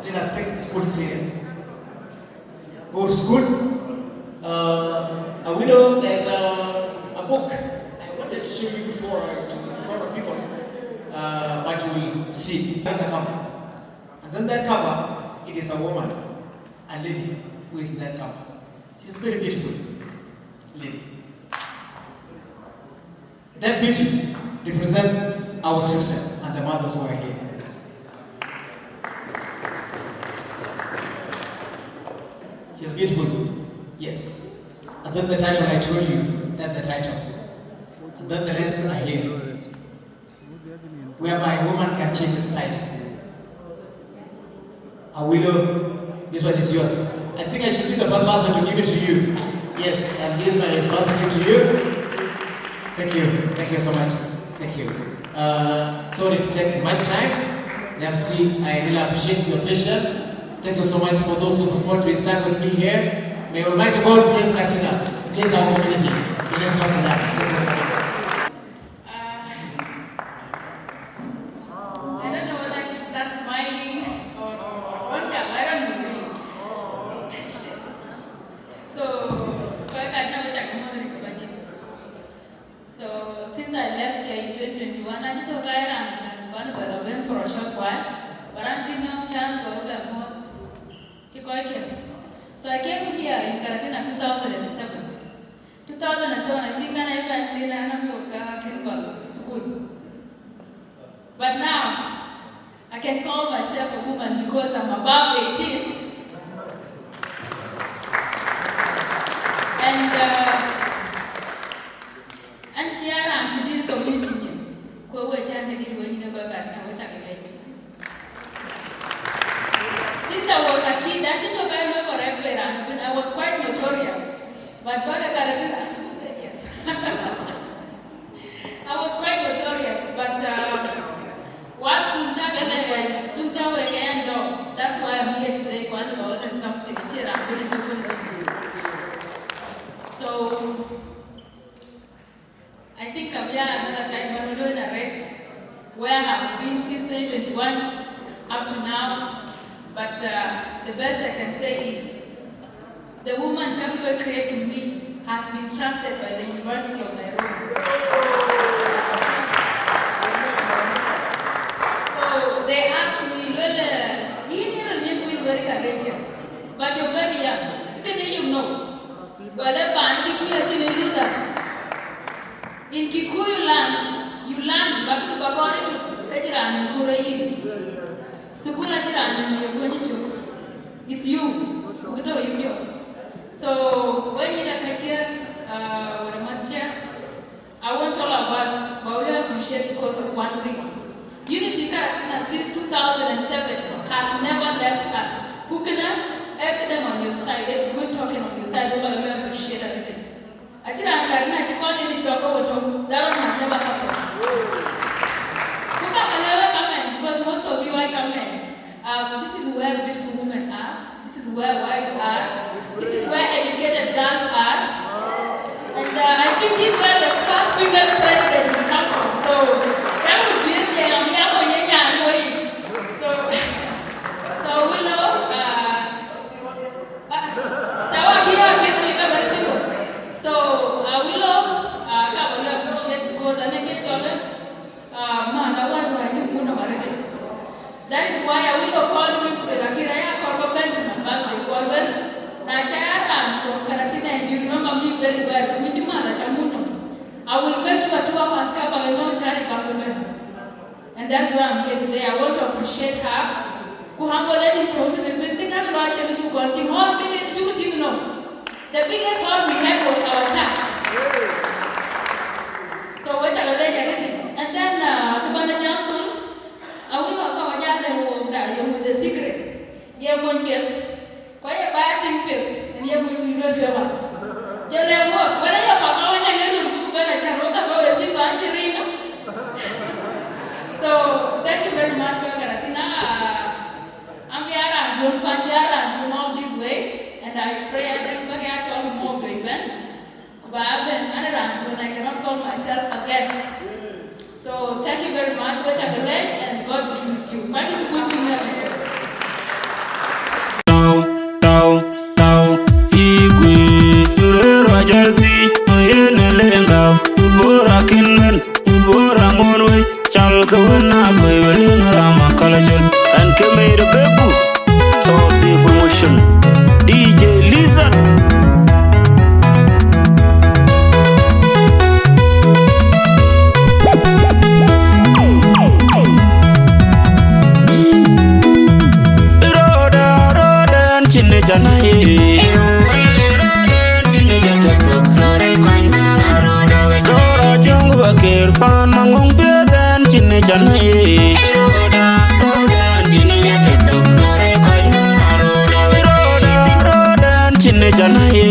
let us take this school serious. Go to school. Uh, a widow, there's a, a book I wanted to show you before I to in front of people, uh, but you will see it. That's a cover. And then that cover, it is a woman, a lady with that cover. She's very beautiful lady. That beauty represent our sister and the mothers who are here. She's beautiful, yes. And then the title, I told you, that the title. And then the rest are here. Whereby woman can change the side. Awilo, this one is yours. I think I should be the first person to give it to you. Yes, and this is my first gift to you. Thank you. Thank you so much. Thank you. Uh, sorry to take much time. M C, I really appreciate your patience. Thank you so much for those who support to stand with me here. May Almighty God bless Katina, bless our community, bless us all. Thank you so much. Uh, I don't know whether I should start smiling or, or wonder. I don't know. So, kwa kadna wacha kama wali kubadili. So, since I left here in twenty twenty-one, I did a guy around and one of the for a short while, but I didn't have chance for a bit more. So I came here in Karatina two thousand and seven. Two thousand and seven, I think, and I went there and I work at Kingball School. But now, I can call myself a woman because I'm above eighteen. And uh, and here and to the community, ko we can the way you never got now, what I get. Since I was a kid, I did not know correct, and I was quite notorious. But God, I can't tell you, who said yes? I was quite notorious, but uh, what Dunta Gana, Dunta Wegando, that's why I'm here today. One of the something, cheer up, we need to do. So, I think I'm here another time, but we don't arrest where I have been since twenty twenty-one up to now. But uh, the best I can say is the woman Chakulwe created me has been trusted by the University of Nairobi. So they asked me, well, uh, you need a little bit very courageous, but you're very young. Can you know? Wala pan Kikuyu acïn losers. In Kikuyu land, you learn, but you bakore to kachira ni kure in. Sukula chira ni kwenye chuk. It's you. Ukito ipyo. So when you are here, uh, what am I? I want all of us, but we appreciate because of one thing. Unity Karatina since two thousand and seven has never left us. Kukina, ekdem on your side, That one I really appreciate everything. Acï raan kat na cï kɔn in cɔk ke wotök, that one has never happened. Ku ka ba lɛ̈k wek amen, because most of you are amen. Um, this is where beautiful women are. This is where wives are. This is where educated girls are. And, uh, I think this is where the first female president will come from. So that would be it. Yeah, yeah, yeah, yeah, yeah. So, so we know, uh, Tawa kï ya kï kï ka very simple. So, uh, we love, uh, ka ba lɔ appreciate because ane ke cɔl, uh, man, that why why cï kun nɔm arëët. That is why I will call me ku la kï ra ya kɔr ba bɛ̈n to my birthday, kɔr bɛ̈n. Na ca ya raan from Karatina, you remember me very well. Wïc man, aca mun nɔm. I will make sure two hours ka ba nɔm ca ri ba bɛ̈n. And that's why I'm here today. I want to appreciate her. Ku Humble Ladies tɔ̈ tënë, min kë cäk lɔ cï kë cuk kɔn tïŋ, all thing in cuk tïŋ nɔm. The biggest hall we had was our church. So we cäk lɔ lec arëët. And then, uh, kë bäna jam thöl, I will not come again and walk that you with the secret. Ye mony piɛth, ku aye ba tïŋ piɛth, yen ye mony wïc luel famous. Jɔ lɛ̈k wok, wën aye kɔc ka wën aye run ku bɛ̈n acän, wok ka kɔc we simba acï rin. So, thank you very much, Karatina. Uh, I'm here and doing party and doing all this way, and I pray I bring back actually more of the events. Ku ba bɛ̈n, an raan duɔ̈n, I cannot call myself a guest. So thank you very much. Wek cä ke lɛc, and God be with you. But it's good to know you. Tau, tau, tau, igwe, rero ajalthi, yen lenga, bora kinmen, bora monwe, chal ka wena kwe, lenga rama kalajol, and kemere bebu. So big promotion, D J Lizard. Roda, roda, chine jana ye. Roda, jong bakir pan mangong beden chine jana ye. Roda, roda, chine jana ye.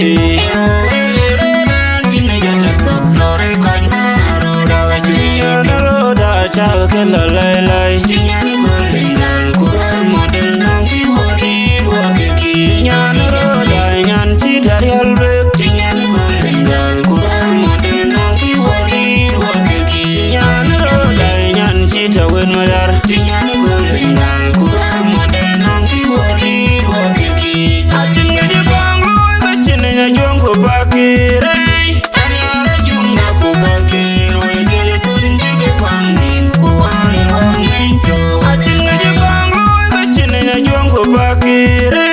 Roda, chal ke la lai lai. Nyan roda, nyan chita rial bek. Nyan roda, nyan chita wen madar. Acïn kë cï kɔŋ looi, ka cïn ë juɔ̈ŋ ku pakïr, ëi. Acïn kë cï kɔŋ looi, ka cïn ë juɔ̈ŋ ku pakïr, ëi.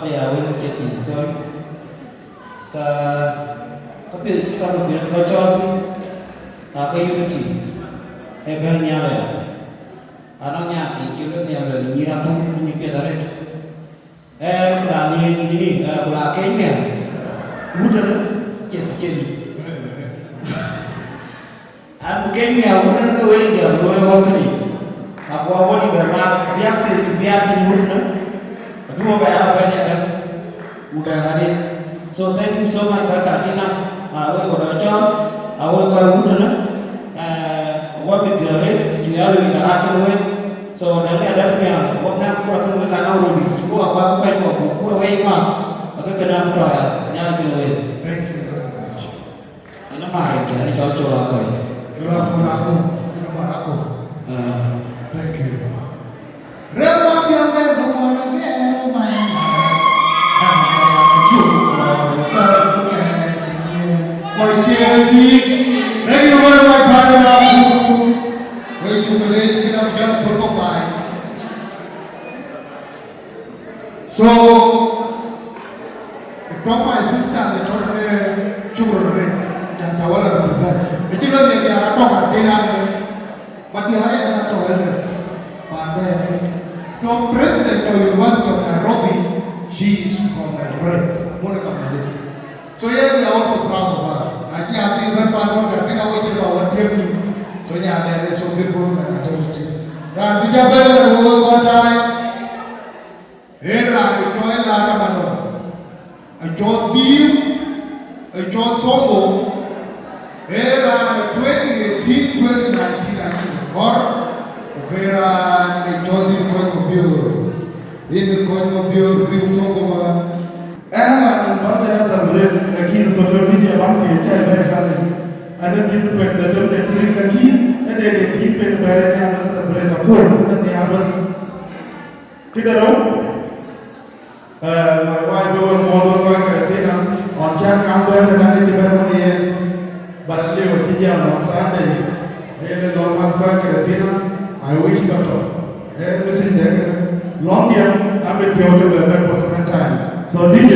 Ya, wek cï thiëëc, sorry. Sa, ka piɛth cï ka thok piɛth ka cɔl thïn, aa, ka unity. Ee bɛ̈n nhial aya. Anɔŋ nyan thiin cï luel nhial, luel, nyïïr atɔ̈u, nyïïr piɛth arëët. Ɛn, ku la nhiëër, nyïïr, eh, ku la keny miäk. Wut ënë, cïn, cïn. An, bï keny miäk wut ënë ke wël India, bï looi ɣɔ̈k kënë yic. Aku awɔl yï bɛ maar, biäk piɛth, ku biäk tïŋ wut ënë, abï wɔ bɛ ala bɛ̈n ë däŋ, ku bɛ ŋadï. So, thank you so much, kɔc Karatina, ah, wek wɔ dɔ cɔl, ah, wek kɔc wut ënë, eh, wɔ bï piɔ̈ɔ̈th arëët, cu ya luui na rac kënë wek. So, däŋ ya däŋ miäk, wɔ bï na kura kënë wek ka na röt yic, ku wɔ bä bɛ̈ny wɔ buk kura wek ŋa, akë kënë abï tɔ ya, nhial kënë wek. Thank you very much. Ënë Marïn kë, ënë cɔl Col Akɔ̈i. Col Akɔ̈i, Akɔ̈i, ënë Mar Akɔ̈i. Ah. Thank you. Rɛm abiɔŋ bɛ̈n ke ŋuɔt agɛɛr, oh my God. Rɛm abiɔŋ bɛ̈n ke ŋuɔt agɛɛr, oh my God. Kɔc cï ëë thiëëc, thank you very much, Panyda. Wek cuk ke leec, kë dɔm jam thok kɔ̈k baai. So, from my sister, the children, children, can Tawala represent. But you know, they are not talking, they are not, but they are not talking. So, President of University of Nairobi, she is from Eldoret, Monica Malek. So, yeah, we are also proud of her. I think, I think when one daughter, I think I went to our team. So, yeah, there is some people women at all. Raan bï jɔ bɛ̈n ë wek kɔc daai, ee raan ë cɔl Lat Amalon, ë cɔl Dhil, ë cɔl Songo, ee raan ë twenty eighteen, twenty nineteen acï kɔ̈r, ku ke raan ë cɔl Dhil Kɔc Mabiöör, Dhil Kɔc Mabiöör, Dhil Songo man. Ɛn raan ë bä bɛ celebrate, lakin social media bä thiëëc cä bɛ kal. Ɛn ë dhil pɛn the twenty six, lakin ë de de tïŋ pɛn bɛ̈ɛ̈r ë nhial bä celebrate akuɔ̈c, cä nhial bä. Këde rou, eh, my wife, we were more than welcome, Tina, on cän kaŋ bɛ̈n, the manager bɛ̈n wën yen, but a liu cï jam on Sunday, yen ë lɔ math kɔc ke Tina, I wish bä tɔ. Eh, message de kënë. Lɔ̈ŋ diɛ̈, abï piɔ̈u cï bɛ bɛ̈n for second time. So, D J.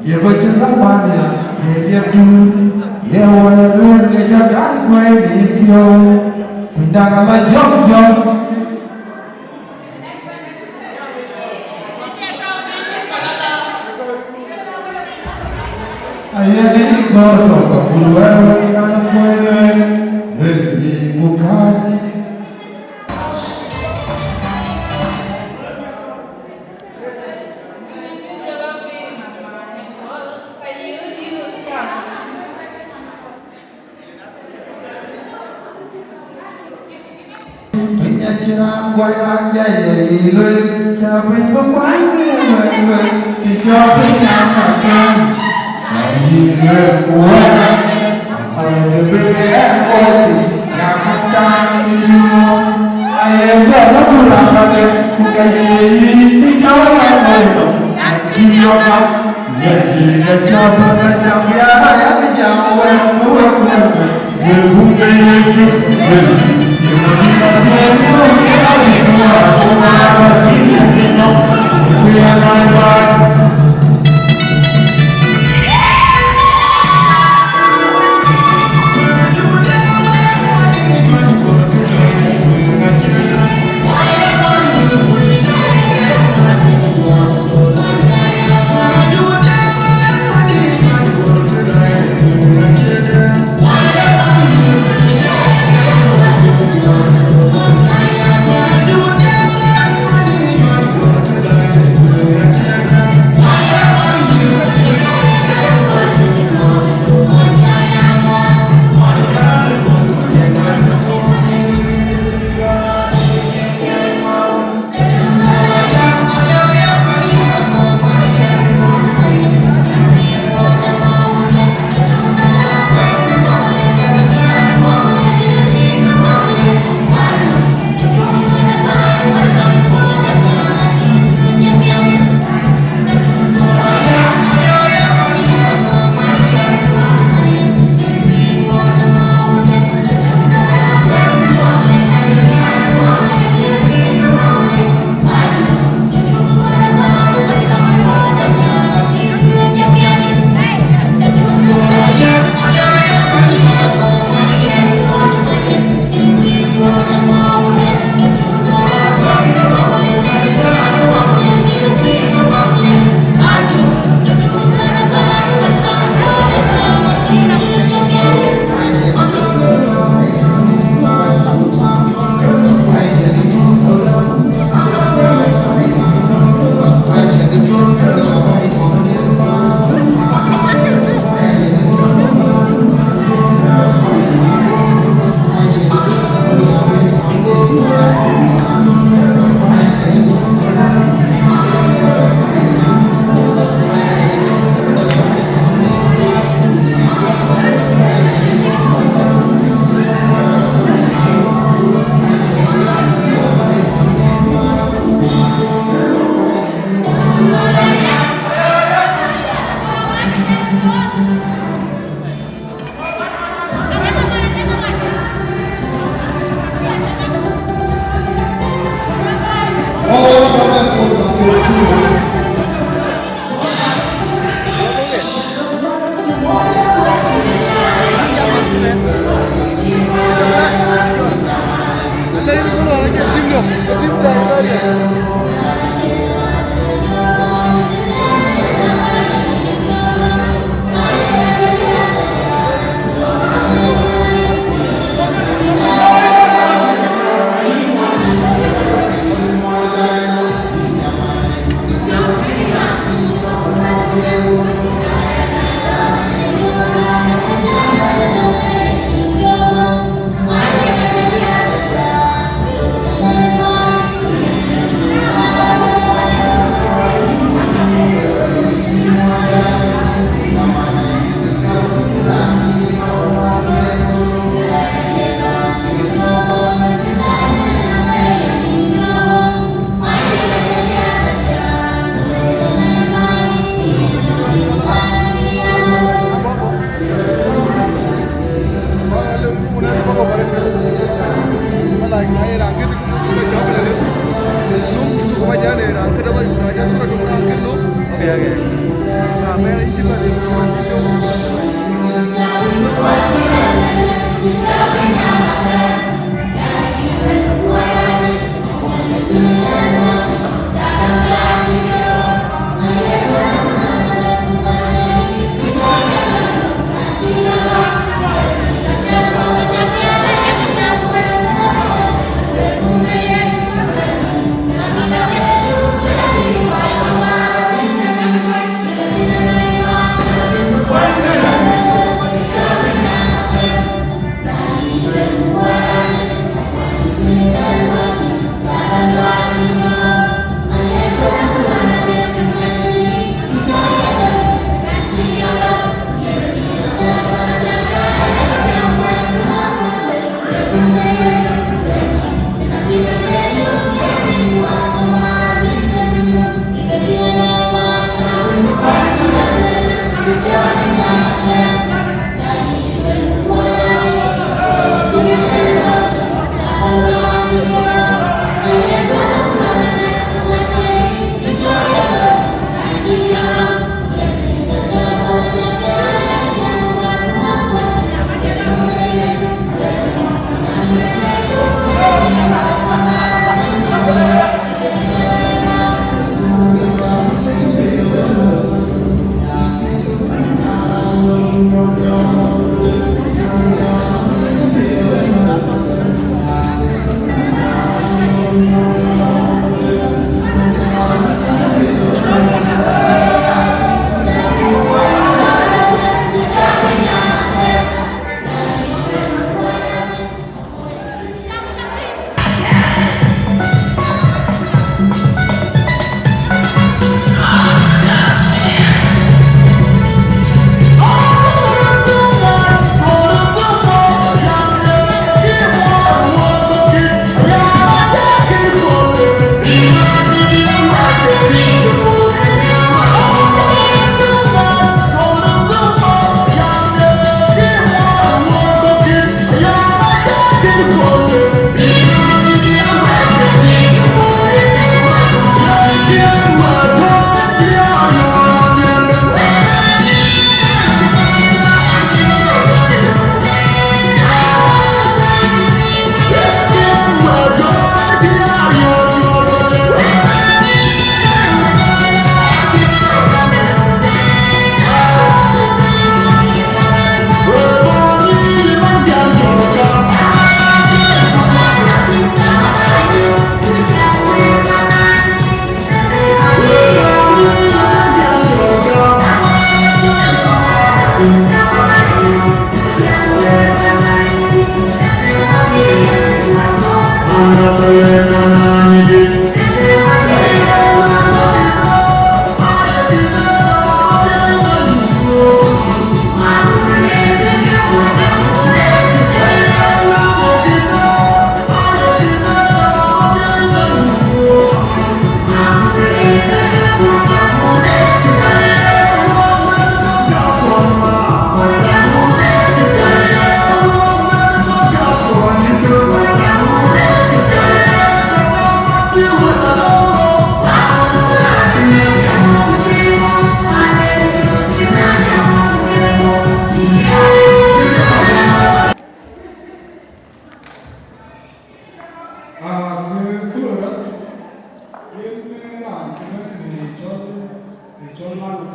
Ye bä cïn dhamania, ye liep dun, ye wɛ̈ɛ̈r lueel ke jɔ kan kuɛɛi në piɔ̈u, piny daŋ ala jɔ̈k jɔ̈k. Aye dï gɔ̈r tɔ̈ ka bul wɛ̈ɛ̈r wën kan kuɛɛi lueel, lueel yic ku kääc. Piny acï raan guai raan jai ye lueel, cä piny bï kuany ke ye lueel lueel, cï cɔɔk piny a ka kan. Ayï lueel ku wɛ̈ɛ̈r, akuɔ̈c të bï ɣɛn kuɔ̈c piny, ya ka taŋ cï yöök. Aye guɛ̈l abun raan ka ke, ku ka ye yï, cï cɔɔk ɣɛn kuɔ̈c piny, acï yɔ̈ɔ̈k.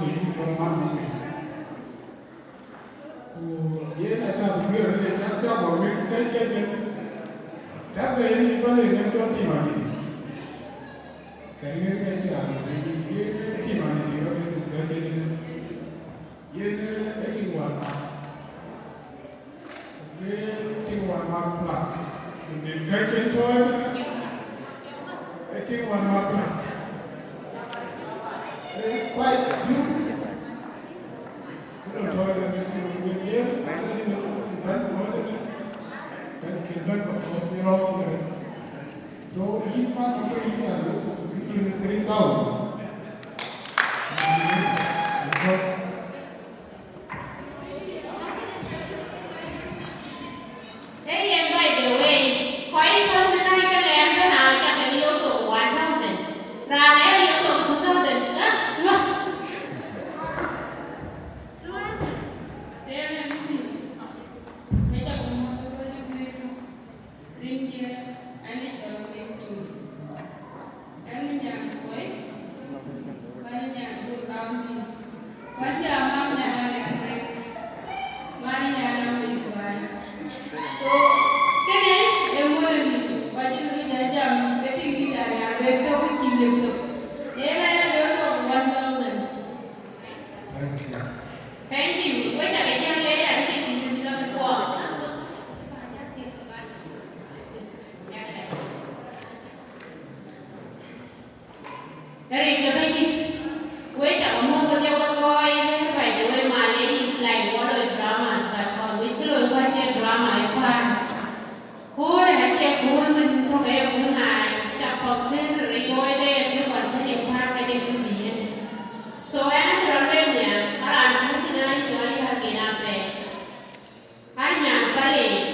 yïn cɔl man muk. Ku yen aca guiër ade ca ca bɔ̈ wek kɛc kɛc en. Cak de yen yï bɛ̈n yen cɔl tim adï. Kɛc ŋiɛ̈t kɛc cï raan yen tim adï rɔt en kɛc kɛc en. Yen ë tim wän math. Ke tim wän math plus. Nin kɛc en tɔ̈ ëmën. Ë tim wän math plus. Ë quite beautiful. Kë lɔ tɔ̈ ëmën, kë lɔ yen, ata ni bɛ̈n kɔ̈th ëmën. Kën kë bɛ̈n ba kɔ̈th ni rɔ̈m kërë. So yïn man ba bɛ̈n yïn ya lɔ kë cïn three thousand. Ee yen, by the way, kɔc kɔ̈k bï näi ke ɣɛn bɛ̈n aa cak ke lieu thok one thousand. Raan ë lieu thok two thousand, ë, tuɔ̈k. Tuɔ̈k. Tëë ɣɛn ë mïth, ë cak mɔ̈th ë kɔc ë guiëër. Rinkiɛ̈, ɣɛn ë cɔl Amin Tui. Ɣɛn ë nyan Kuɔi, ɣɛn ë nyan Bor County. Ɣɛn jam man nyan Alian Rek, man ë nyan Amin Kuai. So, kënë ë mony ë mïth, ku acïn kë jɔ jam, ke tiŋ dït Alian Rek tök cï liep thok. Yen aya liep thok one thousand. Thank you. Thank you. Wek cak jam le ya ti ti ti la ko. Rin ke bɛ̈nydït, wek cak muk ke jɔ ke kɔc, by the way, Malay is like what are dramas, but on which close watch a drama a part. Kööl ë acie kööl wën tök ë kööl na cak kɔ̈k bɛ̈n rec looi de ë kë concerning part ke de kë bï yen. So ɣɛn acï rɔt lueel nhial, a raan kën cïn ɣɛn cɔl yäär ken apɛɛc. An nyan Paleek.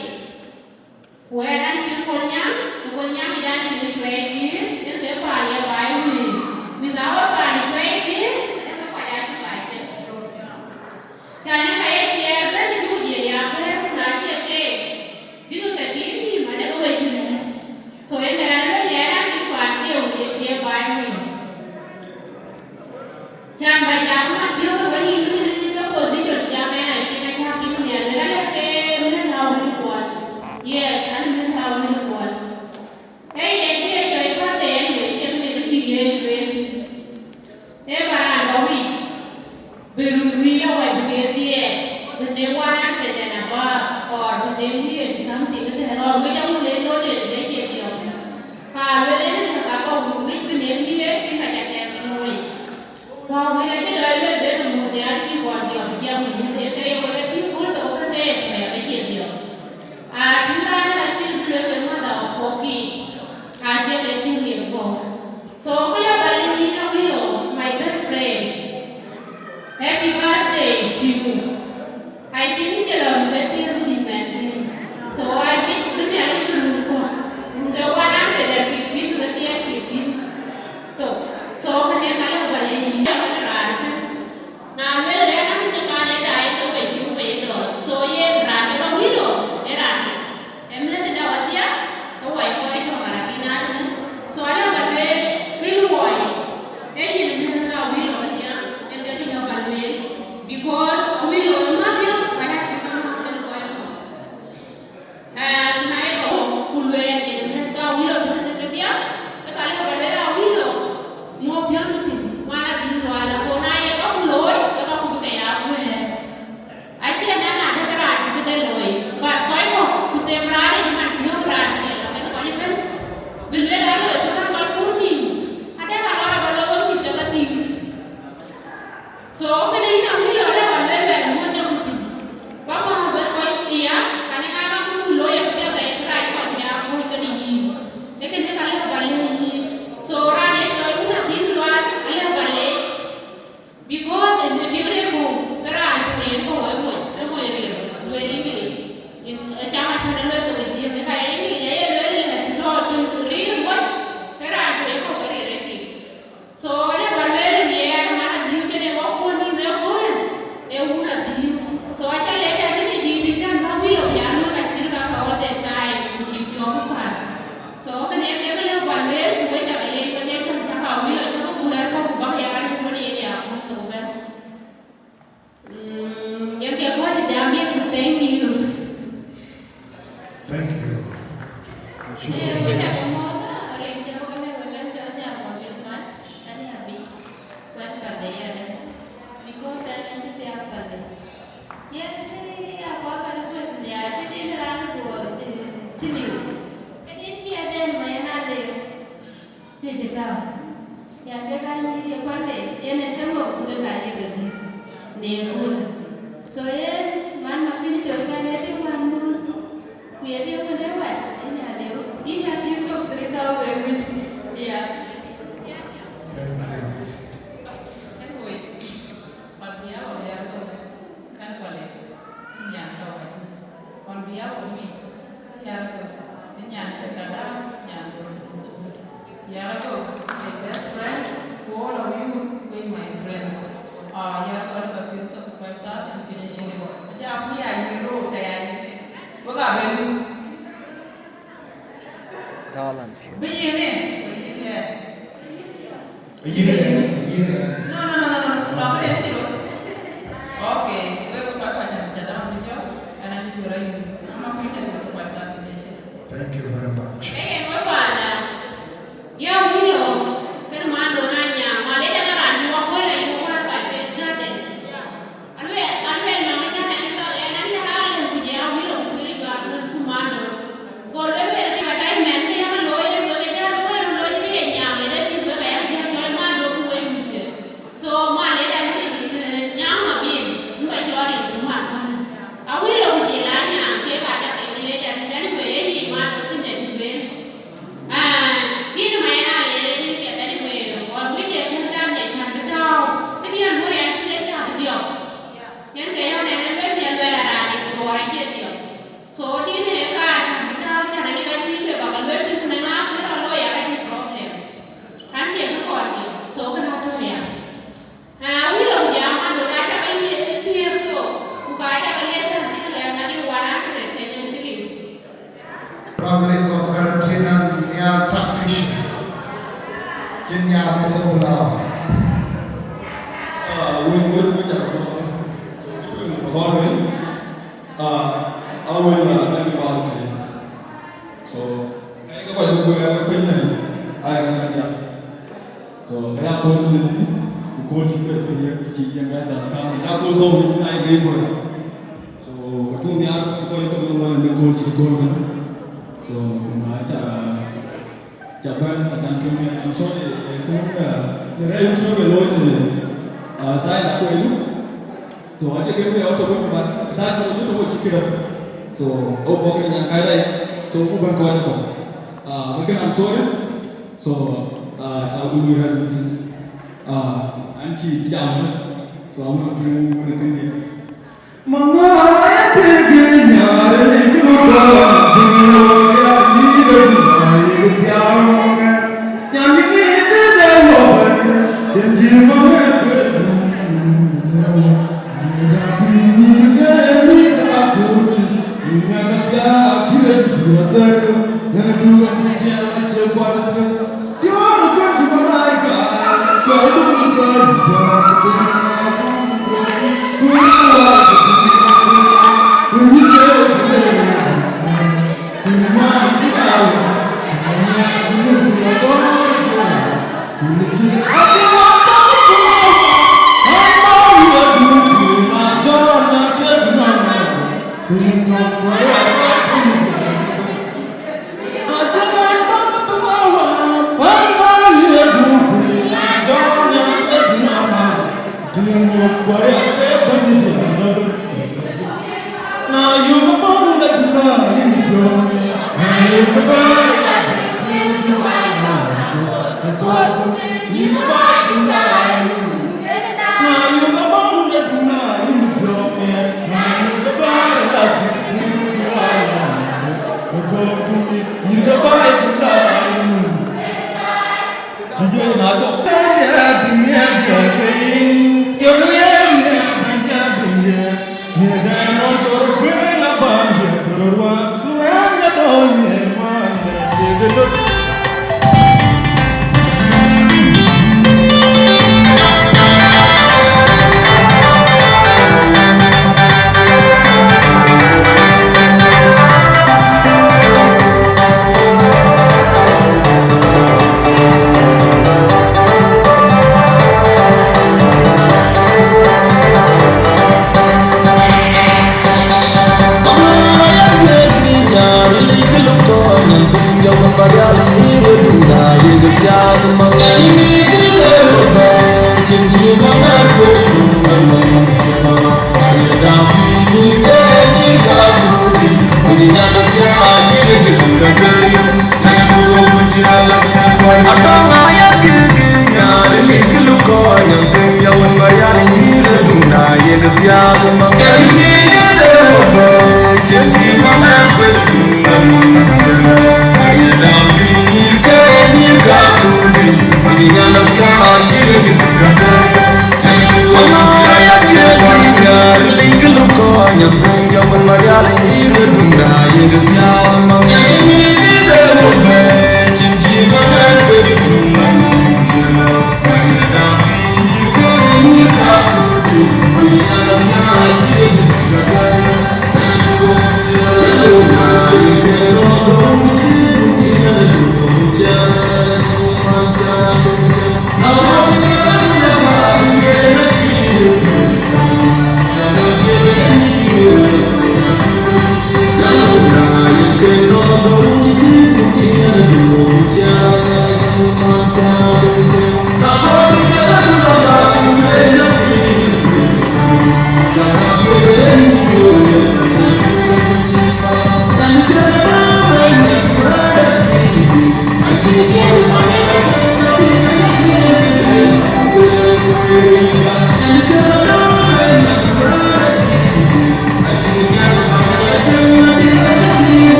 Ku ɣɛn an cïn Kolnyaŋ, ku Kolnyaŋ ë jan cïn cuɛɛi kïïr, yen ke paan ye baai wïïr. Without paan cuɛɛi kïïr, yen ke kɔc acï baai cïn. Cän ë ka ye tiɛɛr bɛ̈n cï ku diëël ya bɛ̈n, na cie keek, bïk ke tiit nïïm adek we cï lɛ̈ɛ̈r. So yen ke raan ëbɛ̈n ye raan cï kuat dieu ye, ye baai nïïm. Cän ba jam ëmën thiɔ̈k ke we nïïm tënë ke position jam ɣɛn, I think acä piŋ nhial, luel an ke mɛ̈th a wël kuɔl. Yes, an mɛ̈th a wël kuɔl. Ee yen bï e cɔc päth ë yen wei cïn meth dït ye lueel thïn. Ee ba raan ba wic bï run wïc awɛc bï ke dhiɛɛl. Thank you. Thank you. Shukran. Eh, wek aca ke mɔ̈ɔ̈th, arëk cï rɔt ke lëu ëlë, cɔl Nhialic wɔ piɛth mac, ënë abï kuɛn pande yɛn, because ënë cï thiaak pande. Yen cï ya kuak pande kuɛth nhiaar, cï din raan Bor cï, cï liu. Ke din piɛth den ma yen ade. Juëc ë tääu, yan, kek aa nyïïr ye pande, yen en ke ŋok, ku kek aa ye ke dhil në ëköölë. So yen, man Makuëny Col kan ye tëk wään muth, ku ye tëk wënde wac, yen ya lëu, yïn ya thiëëk thok three thousand wïc, ya. Thank you. Anyway, on behalf of Yargo, kan Kualek, nyan ka waji. On behalf of me, Yargo, nyan Shekada, nyan Yargo, my best friend, to all of you, we my friends. Ah, Yargo, I got you five thousand Kenyan shilling. Aja, I'm here, you know, kaya. Wega belu. Talent. Bï yïn ë, bï yïn ë. Yïn ë, yïn ë. No, no, no, no, no. Lɔ ke cï rot. Okay, wek kuat kuat cän cän däŋ bï jɔ, ɛn acï jɔ rɔ yum. Ama kuc cän cän kuat cän cän cän. Thank you very much. Ee, wek wanda. Ya wilo, kën man do na nya, ma le jana ran ju wa kwela yu wa ba pes gate. Aluel, aluel, mama cän, an ba, an, an, an, ku je a wilo ku kwiri jɔ a dun ku mado. Go luel, luel, ki ba tai mɛn, ki ya lo ye, luel, ke jɔ, luel, luel, ki ye nyam, ye de ti, luel, ka ya, ki ya, jɔ mado, ku we mut ke. So, ma le da, ni, ni, nyam ma bin, ni ba jɔ ri, ku ma, ku. A wilo ku je la nyam, ke ka ja ke le ja, ni, ni, ku ye yi, mado, ku ne, ku ben. Ah, din ma yen a le, din piɛth, anyway, ɣɔn wec ye kën dam ye cän bï tääu, këdiën luɔi an cï le cä bï dhiɔp. Yen ke yɔn ɛn ë luel, bï luel a raan ë Bor acie dhiɔp. So, din ë ka cän bï tääu, cän ë ka cï le bä ke luel, tïŋ ku ne ŋa kuëër ë looi, aka cï problem. An cie bï kɔɔr dhiɔp. So, kënë atɔ̈ ya. Ah, wilo ku jam, ando ka ca ka liep thiëëk thok, ku ka ca ka liep cän cï lɛ̈k ŋadï one hundred ke cän cï liu. Republic of Karatina, Nial Tactician. Cïn Nial ke thok ku la. Ah, wek, wek, wek ca ka mɔ̈ɔ̈th. So, wek tueŋ ba kɔn wek. Ah, awel, ah, happy birthday. So, ka ye ke kɔc ke kueer piny nɛn, aa ye ke diäk. So, ka ya kööl nyin, ku kööl cï ke thiëëk, cï cïn ka dhal kam, ka kööl thou, ka ye ke kueer. So, ka tuŋ nhiaar, ku kɔc ke kɔc ke lɔ në kööl cï kööl kën. So, ku na ca, ca bɛ̈n, acan kën, I'm sorry, eh, kun, eh, në rɛy wut cï ke looi tënë, ah, sign up ku ë luk. So, acie kën ke ya tök, but that's a little bit cï kërë. So, ɣok bɔ̈ ke nyan kai rɛc. So, ku bɛ̈n kɔc akɔ̈u. Ah, but kën, I'm sorry. So, ah, ca we rest in peace. Ah, an cï jam. So, I'm gonna bring one of the Mama, I think you are a little boy.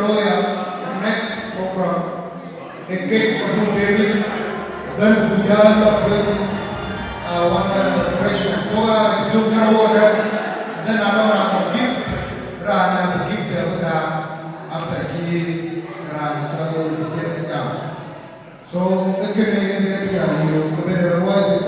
Lawyer, next program, a cake for Bun David, then Bujal, uh, one uh, freshmen. So, uh, you can order, and then I don't have a gift, run a gift, uh, after he ran, uh, the jam. So, the Canadian, uh, you, the better was it.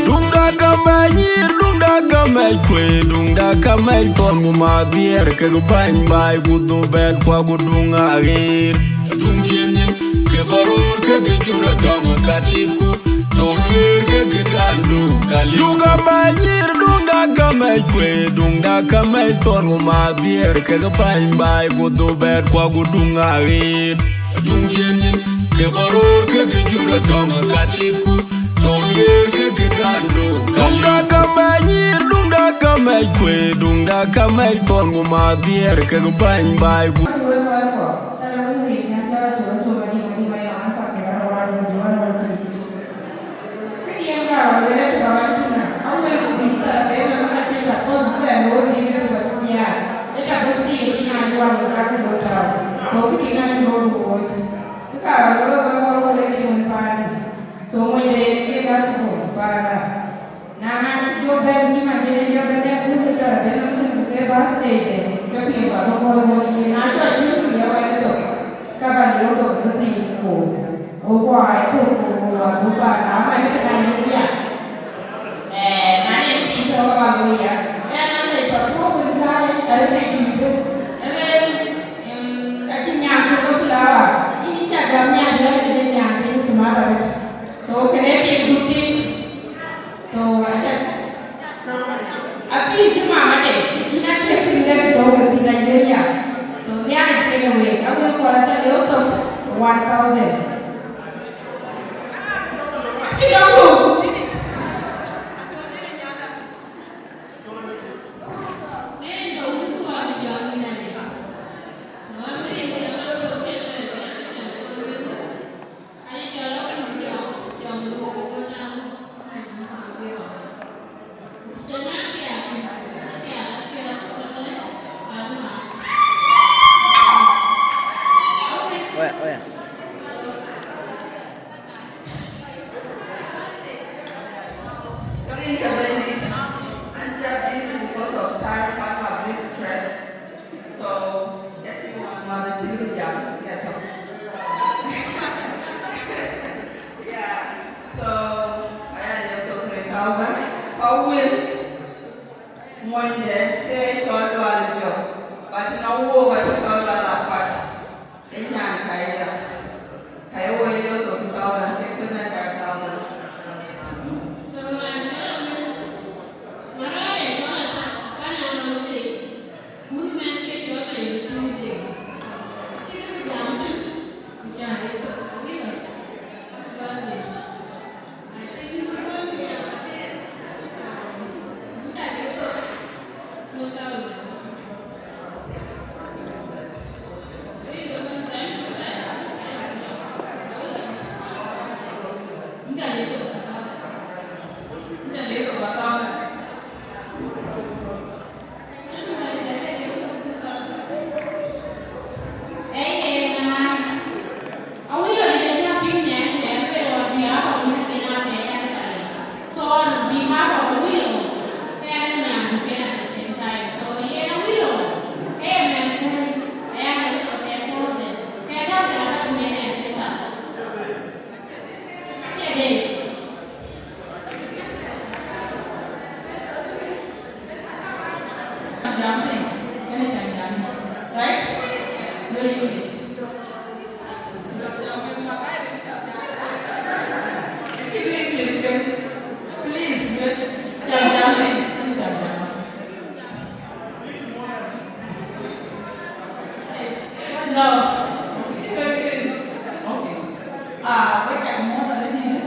Duŋda ka mɛc nyïïr, duŋda ka mɛc kuëë, duŋda ka mɛc thɔn, ku ma dhiɛɛr kek bäny baai, ku dhubɛt kuak, ku duŋ aɣeer. Duŋ ciëën nyin ke bä röör ke kë cuk rɔt tɔŋ ka tipku, tɔŋ lueer ke kë dandu ka lim. Duŋda ka mɛc nyïïr, duŋda ka mɛc kuëë, duŋda ka mɛc thɔn, ku ma dhiɛɛr kek bäny baai, ku dhubɛt kuak, ku duŋ aɣeer. Duŋ ciëën nyin ke bä röör ke kë cuk rɔt tɔŋ ka tipku, tɔŋ lueer ke kë dandu. Duŋda ka mɛc nyïïr, duŋda ka mɛc kuëë, duŋda ka mɛc thɔn, ku ma dhiɛɛr kek bäny baai, ku Këdiɛ̈n ka rɔt lueel ë tök aman tïŋ, awël ku bï thar abëëk ëmën acie tap kɔ̈th bï bɛ loor bï rëër ku bä cï thiaak. Ë tap bï thiëëc ë nyan wal ë kak loor tääu. Thok këdiɛ̈n acï rɔt wööc. Ë ka rɔt lueel wek wä wël ë tïŋ wën paandï. So monyde ke gospel paanda. Na man cï jɔ bɛ̈n cï man jënë jɔ bɛ̈n ë kun ë thar abëëk ëmën tïŋ ku ke bä stage de. Jɔ piɛŋ bä bï kɔc wööc yen. Na cɔk cïn ku liɛp wɛ̈t ë thok, ka bä liep thok ë thïn ku. Ku kuany thok ku adhuk ba na mac ke ka yï ya. Eh, na ne piny tɔ̈ ka ba looi ya. Ëna le pa tuɔɔk wën kaai arëk de dïïtë. Ëbɛ̈n, em, ka cï nyan thok ke flower. Yïn yï ca gam nyan diɛ̈ arëk de nyan thïn smart arëk. So kënë piɛŋ dhuk dït. So aca Athiëc cï mamade, cïn athiëc thïn dek tɔ̈u ke thïn ayen ya. So Nhialic yen ë week, awël kuɔl aca lieu thok one thousand. Acï dɔm ku. Oya, oya. Ringa bendit, anca busy because of time, I'm a bit stressed. So, getting one mother to the jam, get up. Yeah, so, I had to go three thousand. But will, Monday, pay cɔl Lual jɔ. But no wo ba cɔl Lual apat. Ë nyan kaida. Ka ye wëi jɔ thok two thousand, ke kënë five thousand. So, raan jɔl amën, na raan ë jɔl apath, ka na rɔt de, wun mɛn ke jɔl ë tuuc de. Acï kë jam tën, ku jam ë thok, ku yï lɔ, ku bä de. Awilo dït acä piŋ nɛn, nɛn ke on behalf of mïthken aa kɛc ɛn paliu. So on behalf of Awilo, ke ɛn nyan duken at the same time. So yen Awilo, ke ye mɛnh kuri, aya ke cɔl ten thousand. Ten thousand aba tïŋ en mpesa. Acie dei. Jam thïn, kënë cän jam yic, right? Very English. Acï bï English kën. Please, cän jam thïn, please cän jam. No. Acï bï English. Okay. Ah, wek cak mɔ̈ɔ̈th arëët.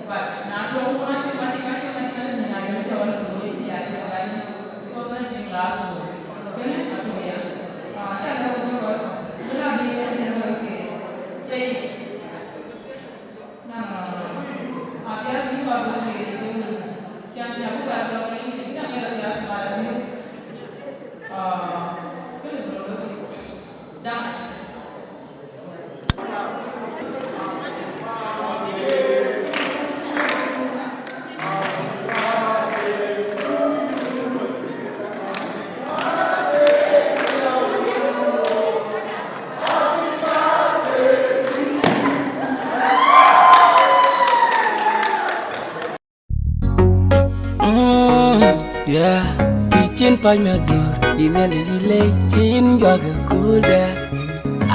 But na dɔm wun acï madï, acï madï, ala nyin ayuc cɔl ku looi cï ya cï madï, because na cï glass wo. Kënë atɔ̈ ya. Ah, ca lɛ̈k wun kɔc, bï la bï en yen wek ke. Cï yic. No, no, no, no, no. Abï a bï ba bï wek ke, ke wun. Can ca bï ba bï wek ke, ke dang yɛn abï a smart abï. Ah, kënë bï rɔt wek ke. Dang. Mm, yeah. Ti cin pac mi adur, yï Nhialic yï lec cin juak ë kulda.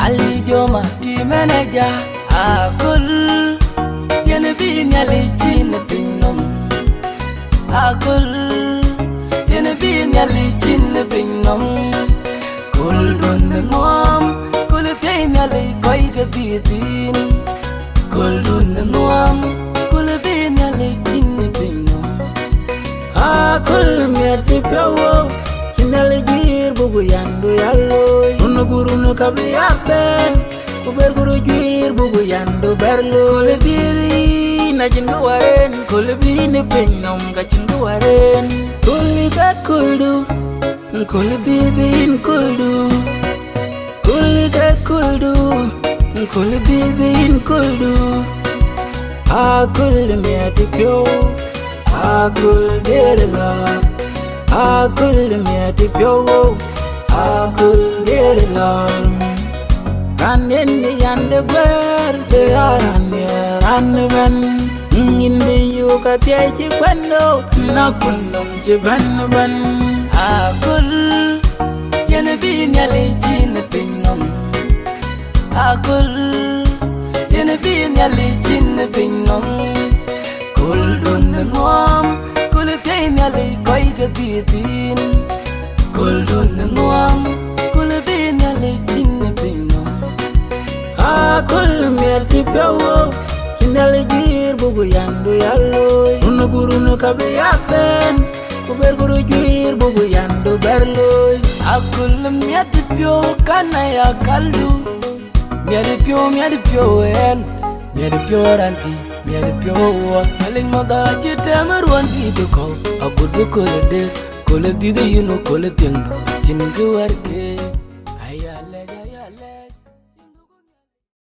Ali joma ti manager, akul, yen bi Nhialic cin ë piny nɔm. Akul, yen bi Nhialic cin ë piny nɔm. Kul dun ë nuɔm, kul thiëi Nhialic kɔc ke dhiëëth thïn. Kul dun ë nuɔm, kul bi Nhialic cin ë piny nɔm. Akul miɛt ë piɔ̈u wok, cï Nhialic guiir buku yandu ya looi. Run ë gurun ka bï ya bɛ̈n, ku ber guru juiir buku yandu bɛ̈r looi. Kul dhiëëth yïn acïn kë waren, kul bï yïn ë piny nɔm ka cïn kë waren. Kul ka kuldu, kul dhiëëth yïn kuldu. Kul ke kuldu, kul dhiëëth yïn kuldu. Akul miɛt ë piɔ̈u, akul diɛɛr lɔ̈ɔ̈r. Akul miɛt ë piɔ̈u, akul diɛɛr lɔ̈ɔ̈r. Raan yen ë yande guɛ̈ɛ̈r, ë ya raan ë raan ëbɛ̈n. Nyin bï yök athiɛɛi cï kuɛ̈n nɔ̈k, na kun nɔm cï bɛ̈n ëbɛ̈n. Akul, yen bi Nhialic cin ë piny nɔm. Akul, yen bi Nhialic cin ë piny nɔm. Kul dun ë nuɔm, kul thiëi Nhialic kɔc ke dhiëëth thïn. Kul dun ë nuɔm, kul bi Nhialic cin ë piny nɔm. Akul miɛt ë piɔ̈u wok, cï Nhialic guiir buku yandu ya looi. Run ë gurun ka bï ya bɛ̈n, ku ber guru juiir buku yandu bɛ̈r looi. Akul miɛt ë piɔ̈u kan aya kaldu. Miɛt ë piɔ̈u, miɛt ë piɔ̈u ɛn. Miɛt ë piɔ̈u raan tï, miɛt ë piɔ̈u wok. Nhialic madha cï tɛm ë ruɔn dït ë kɔ̈u. Agut bï köl ë der, köl ë dhiëëth yïn, köl ë thiëŋdu. Cïn kë wär ke. Aya lɛc, aya lɛc.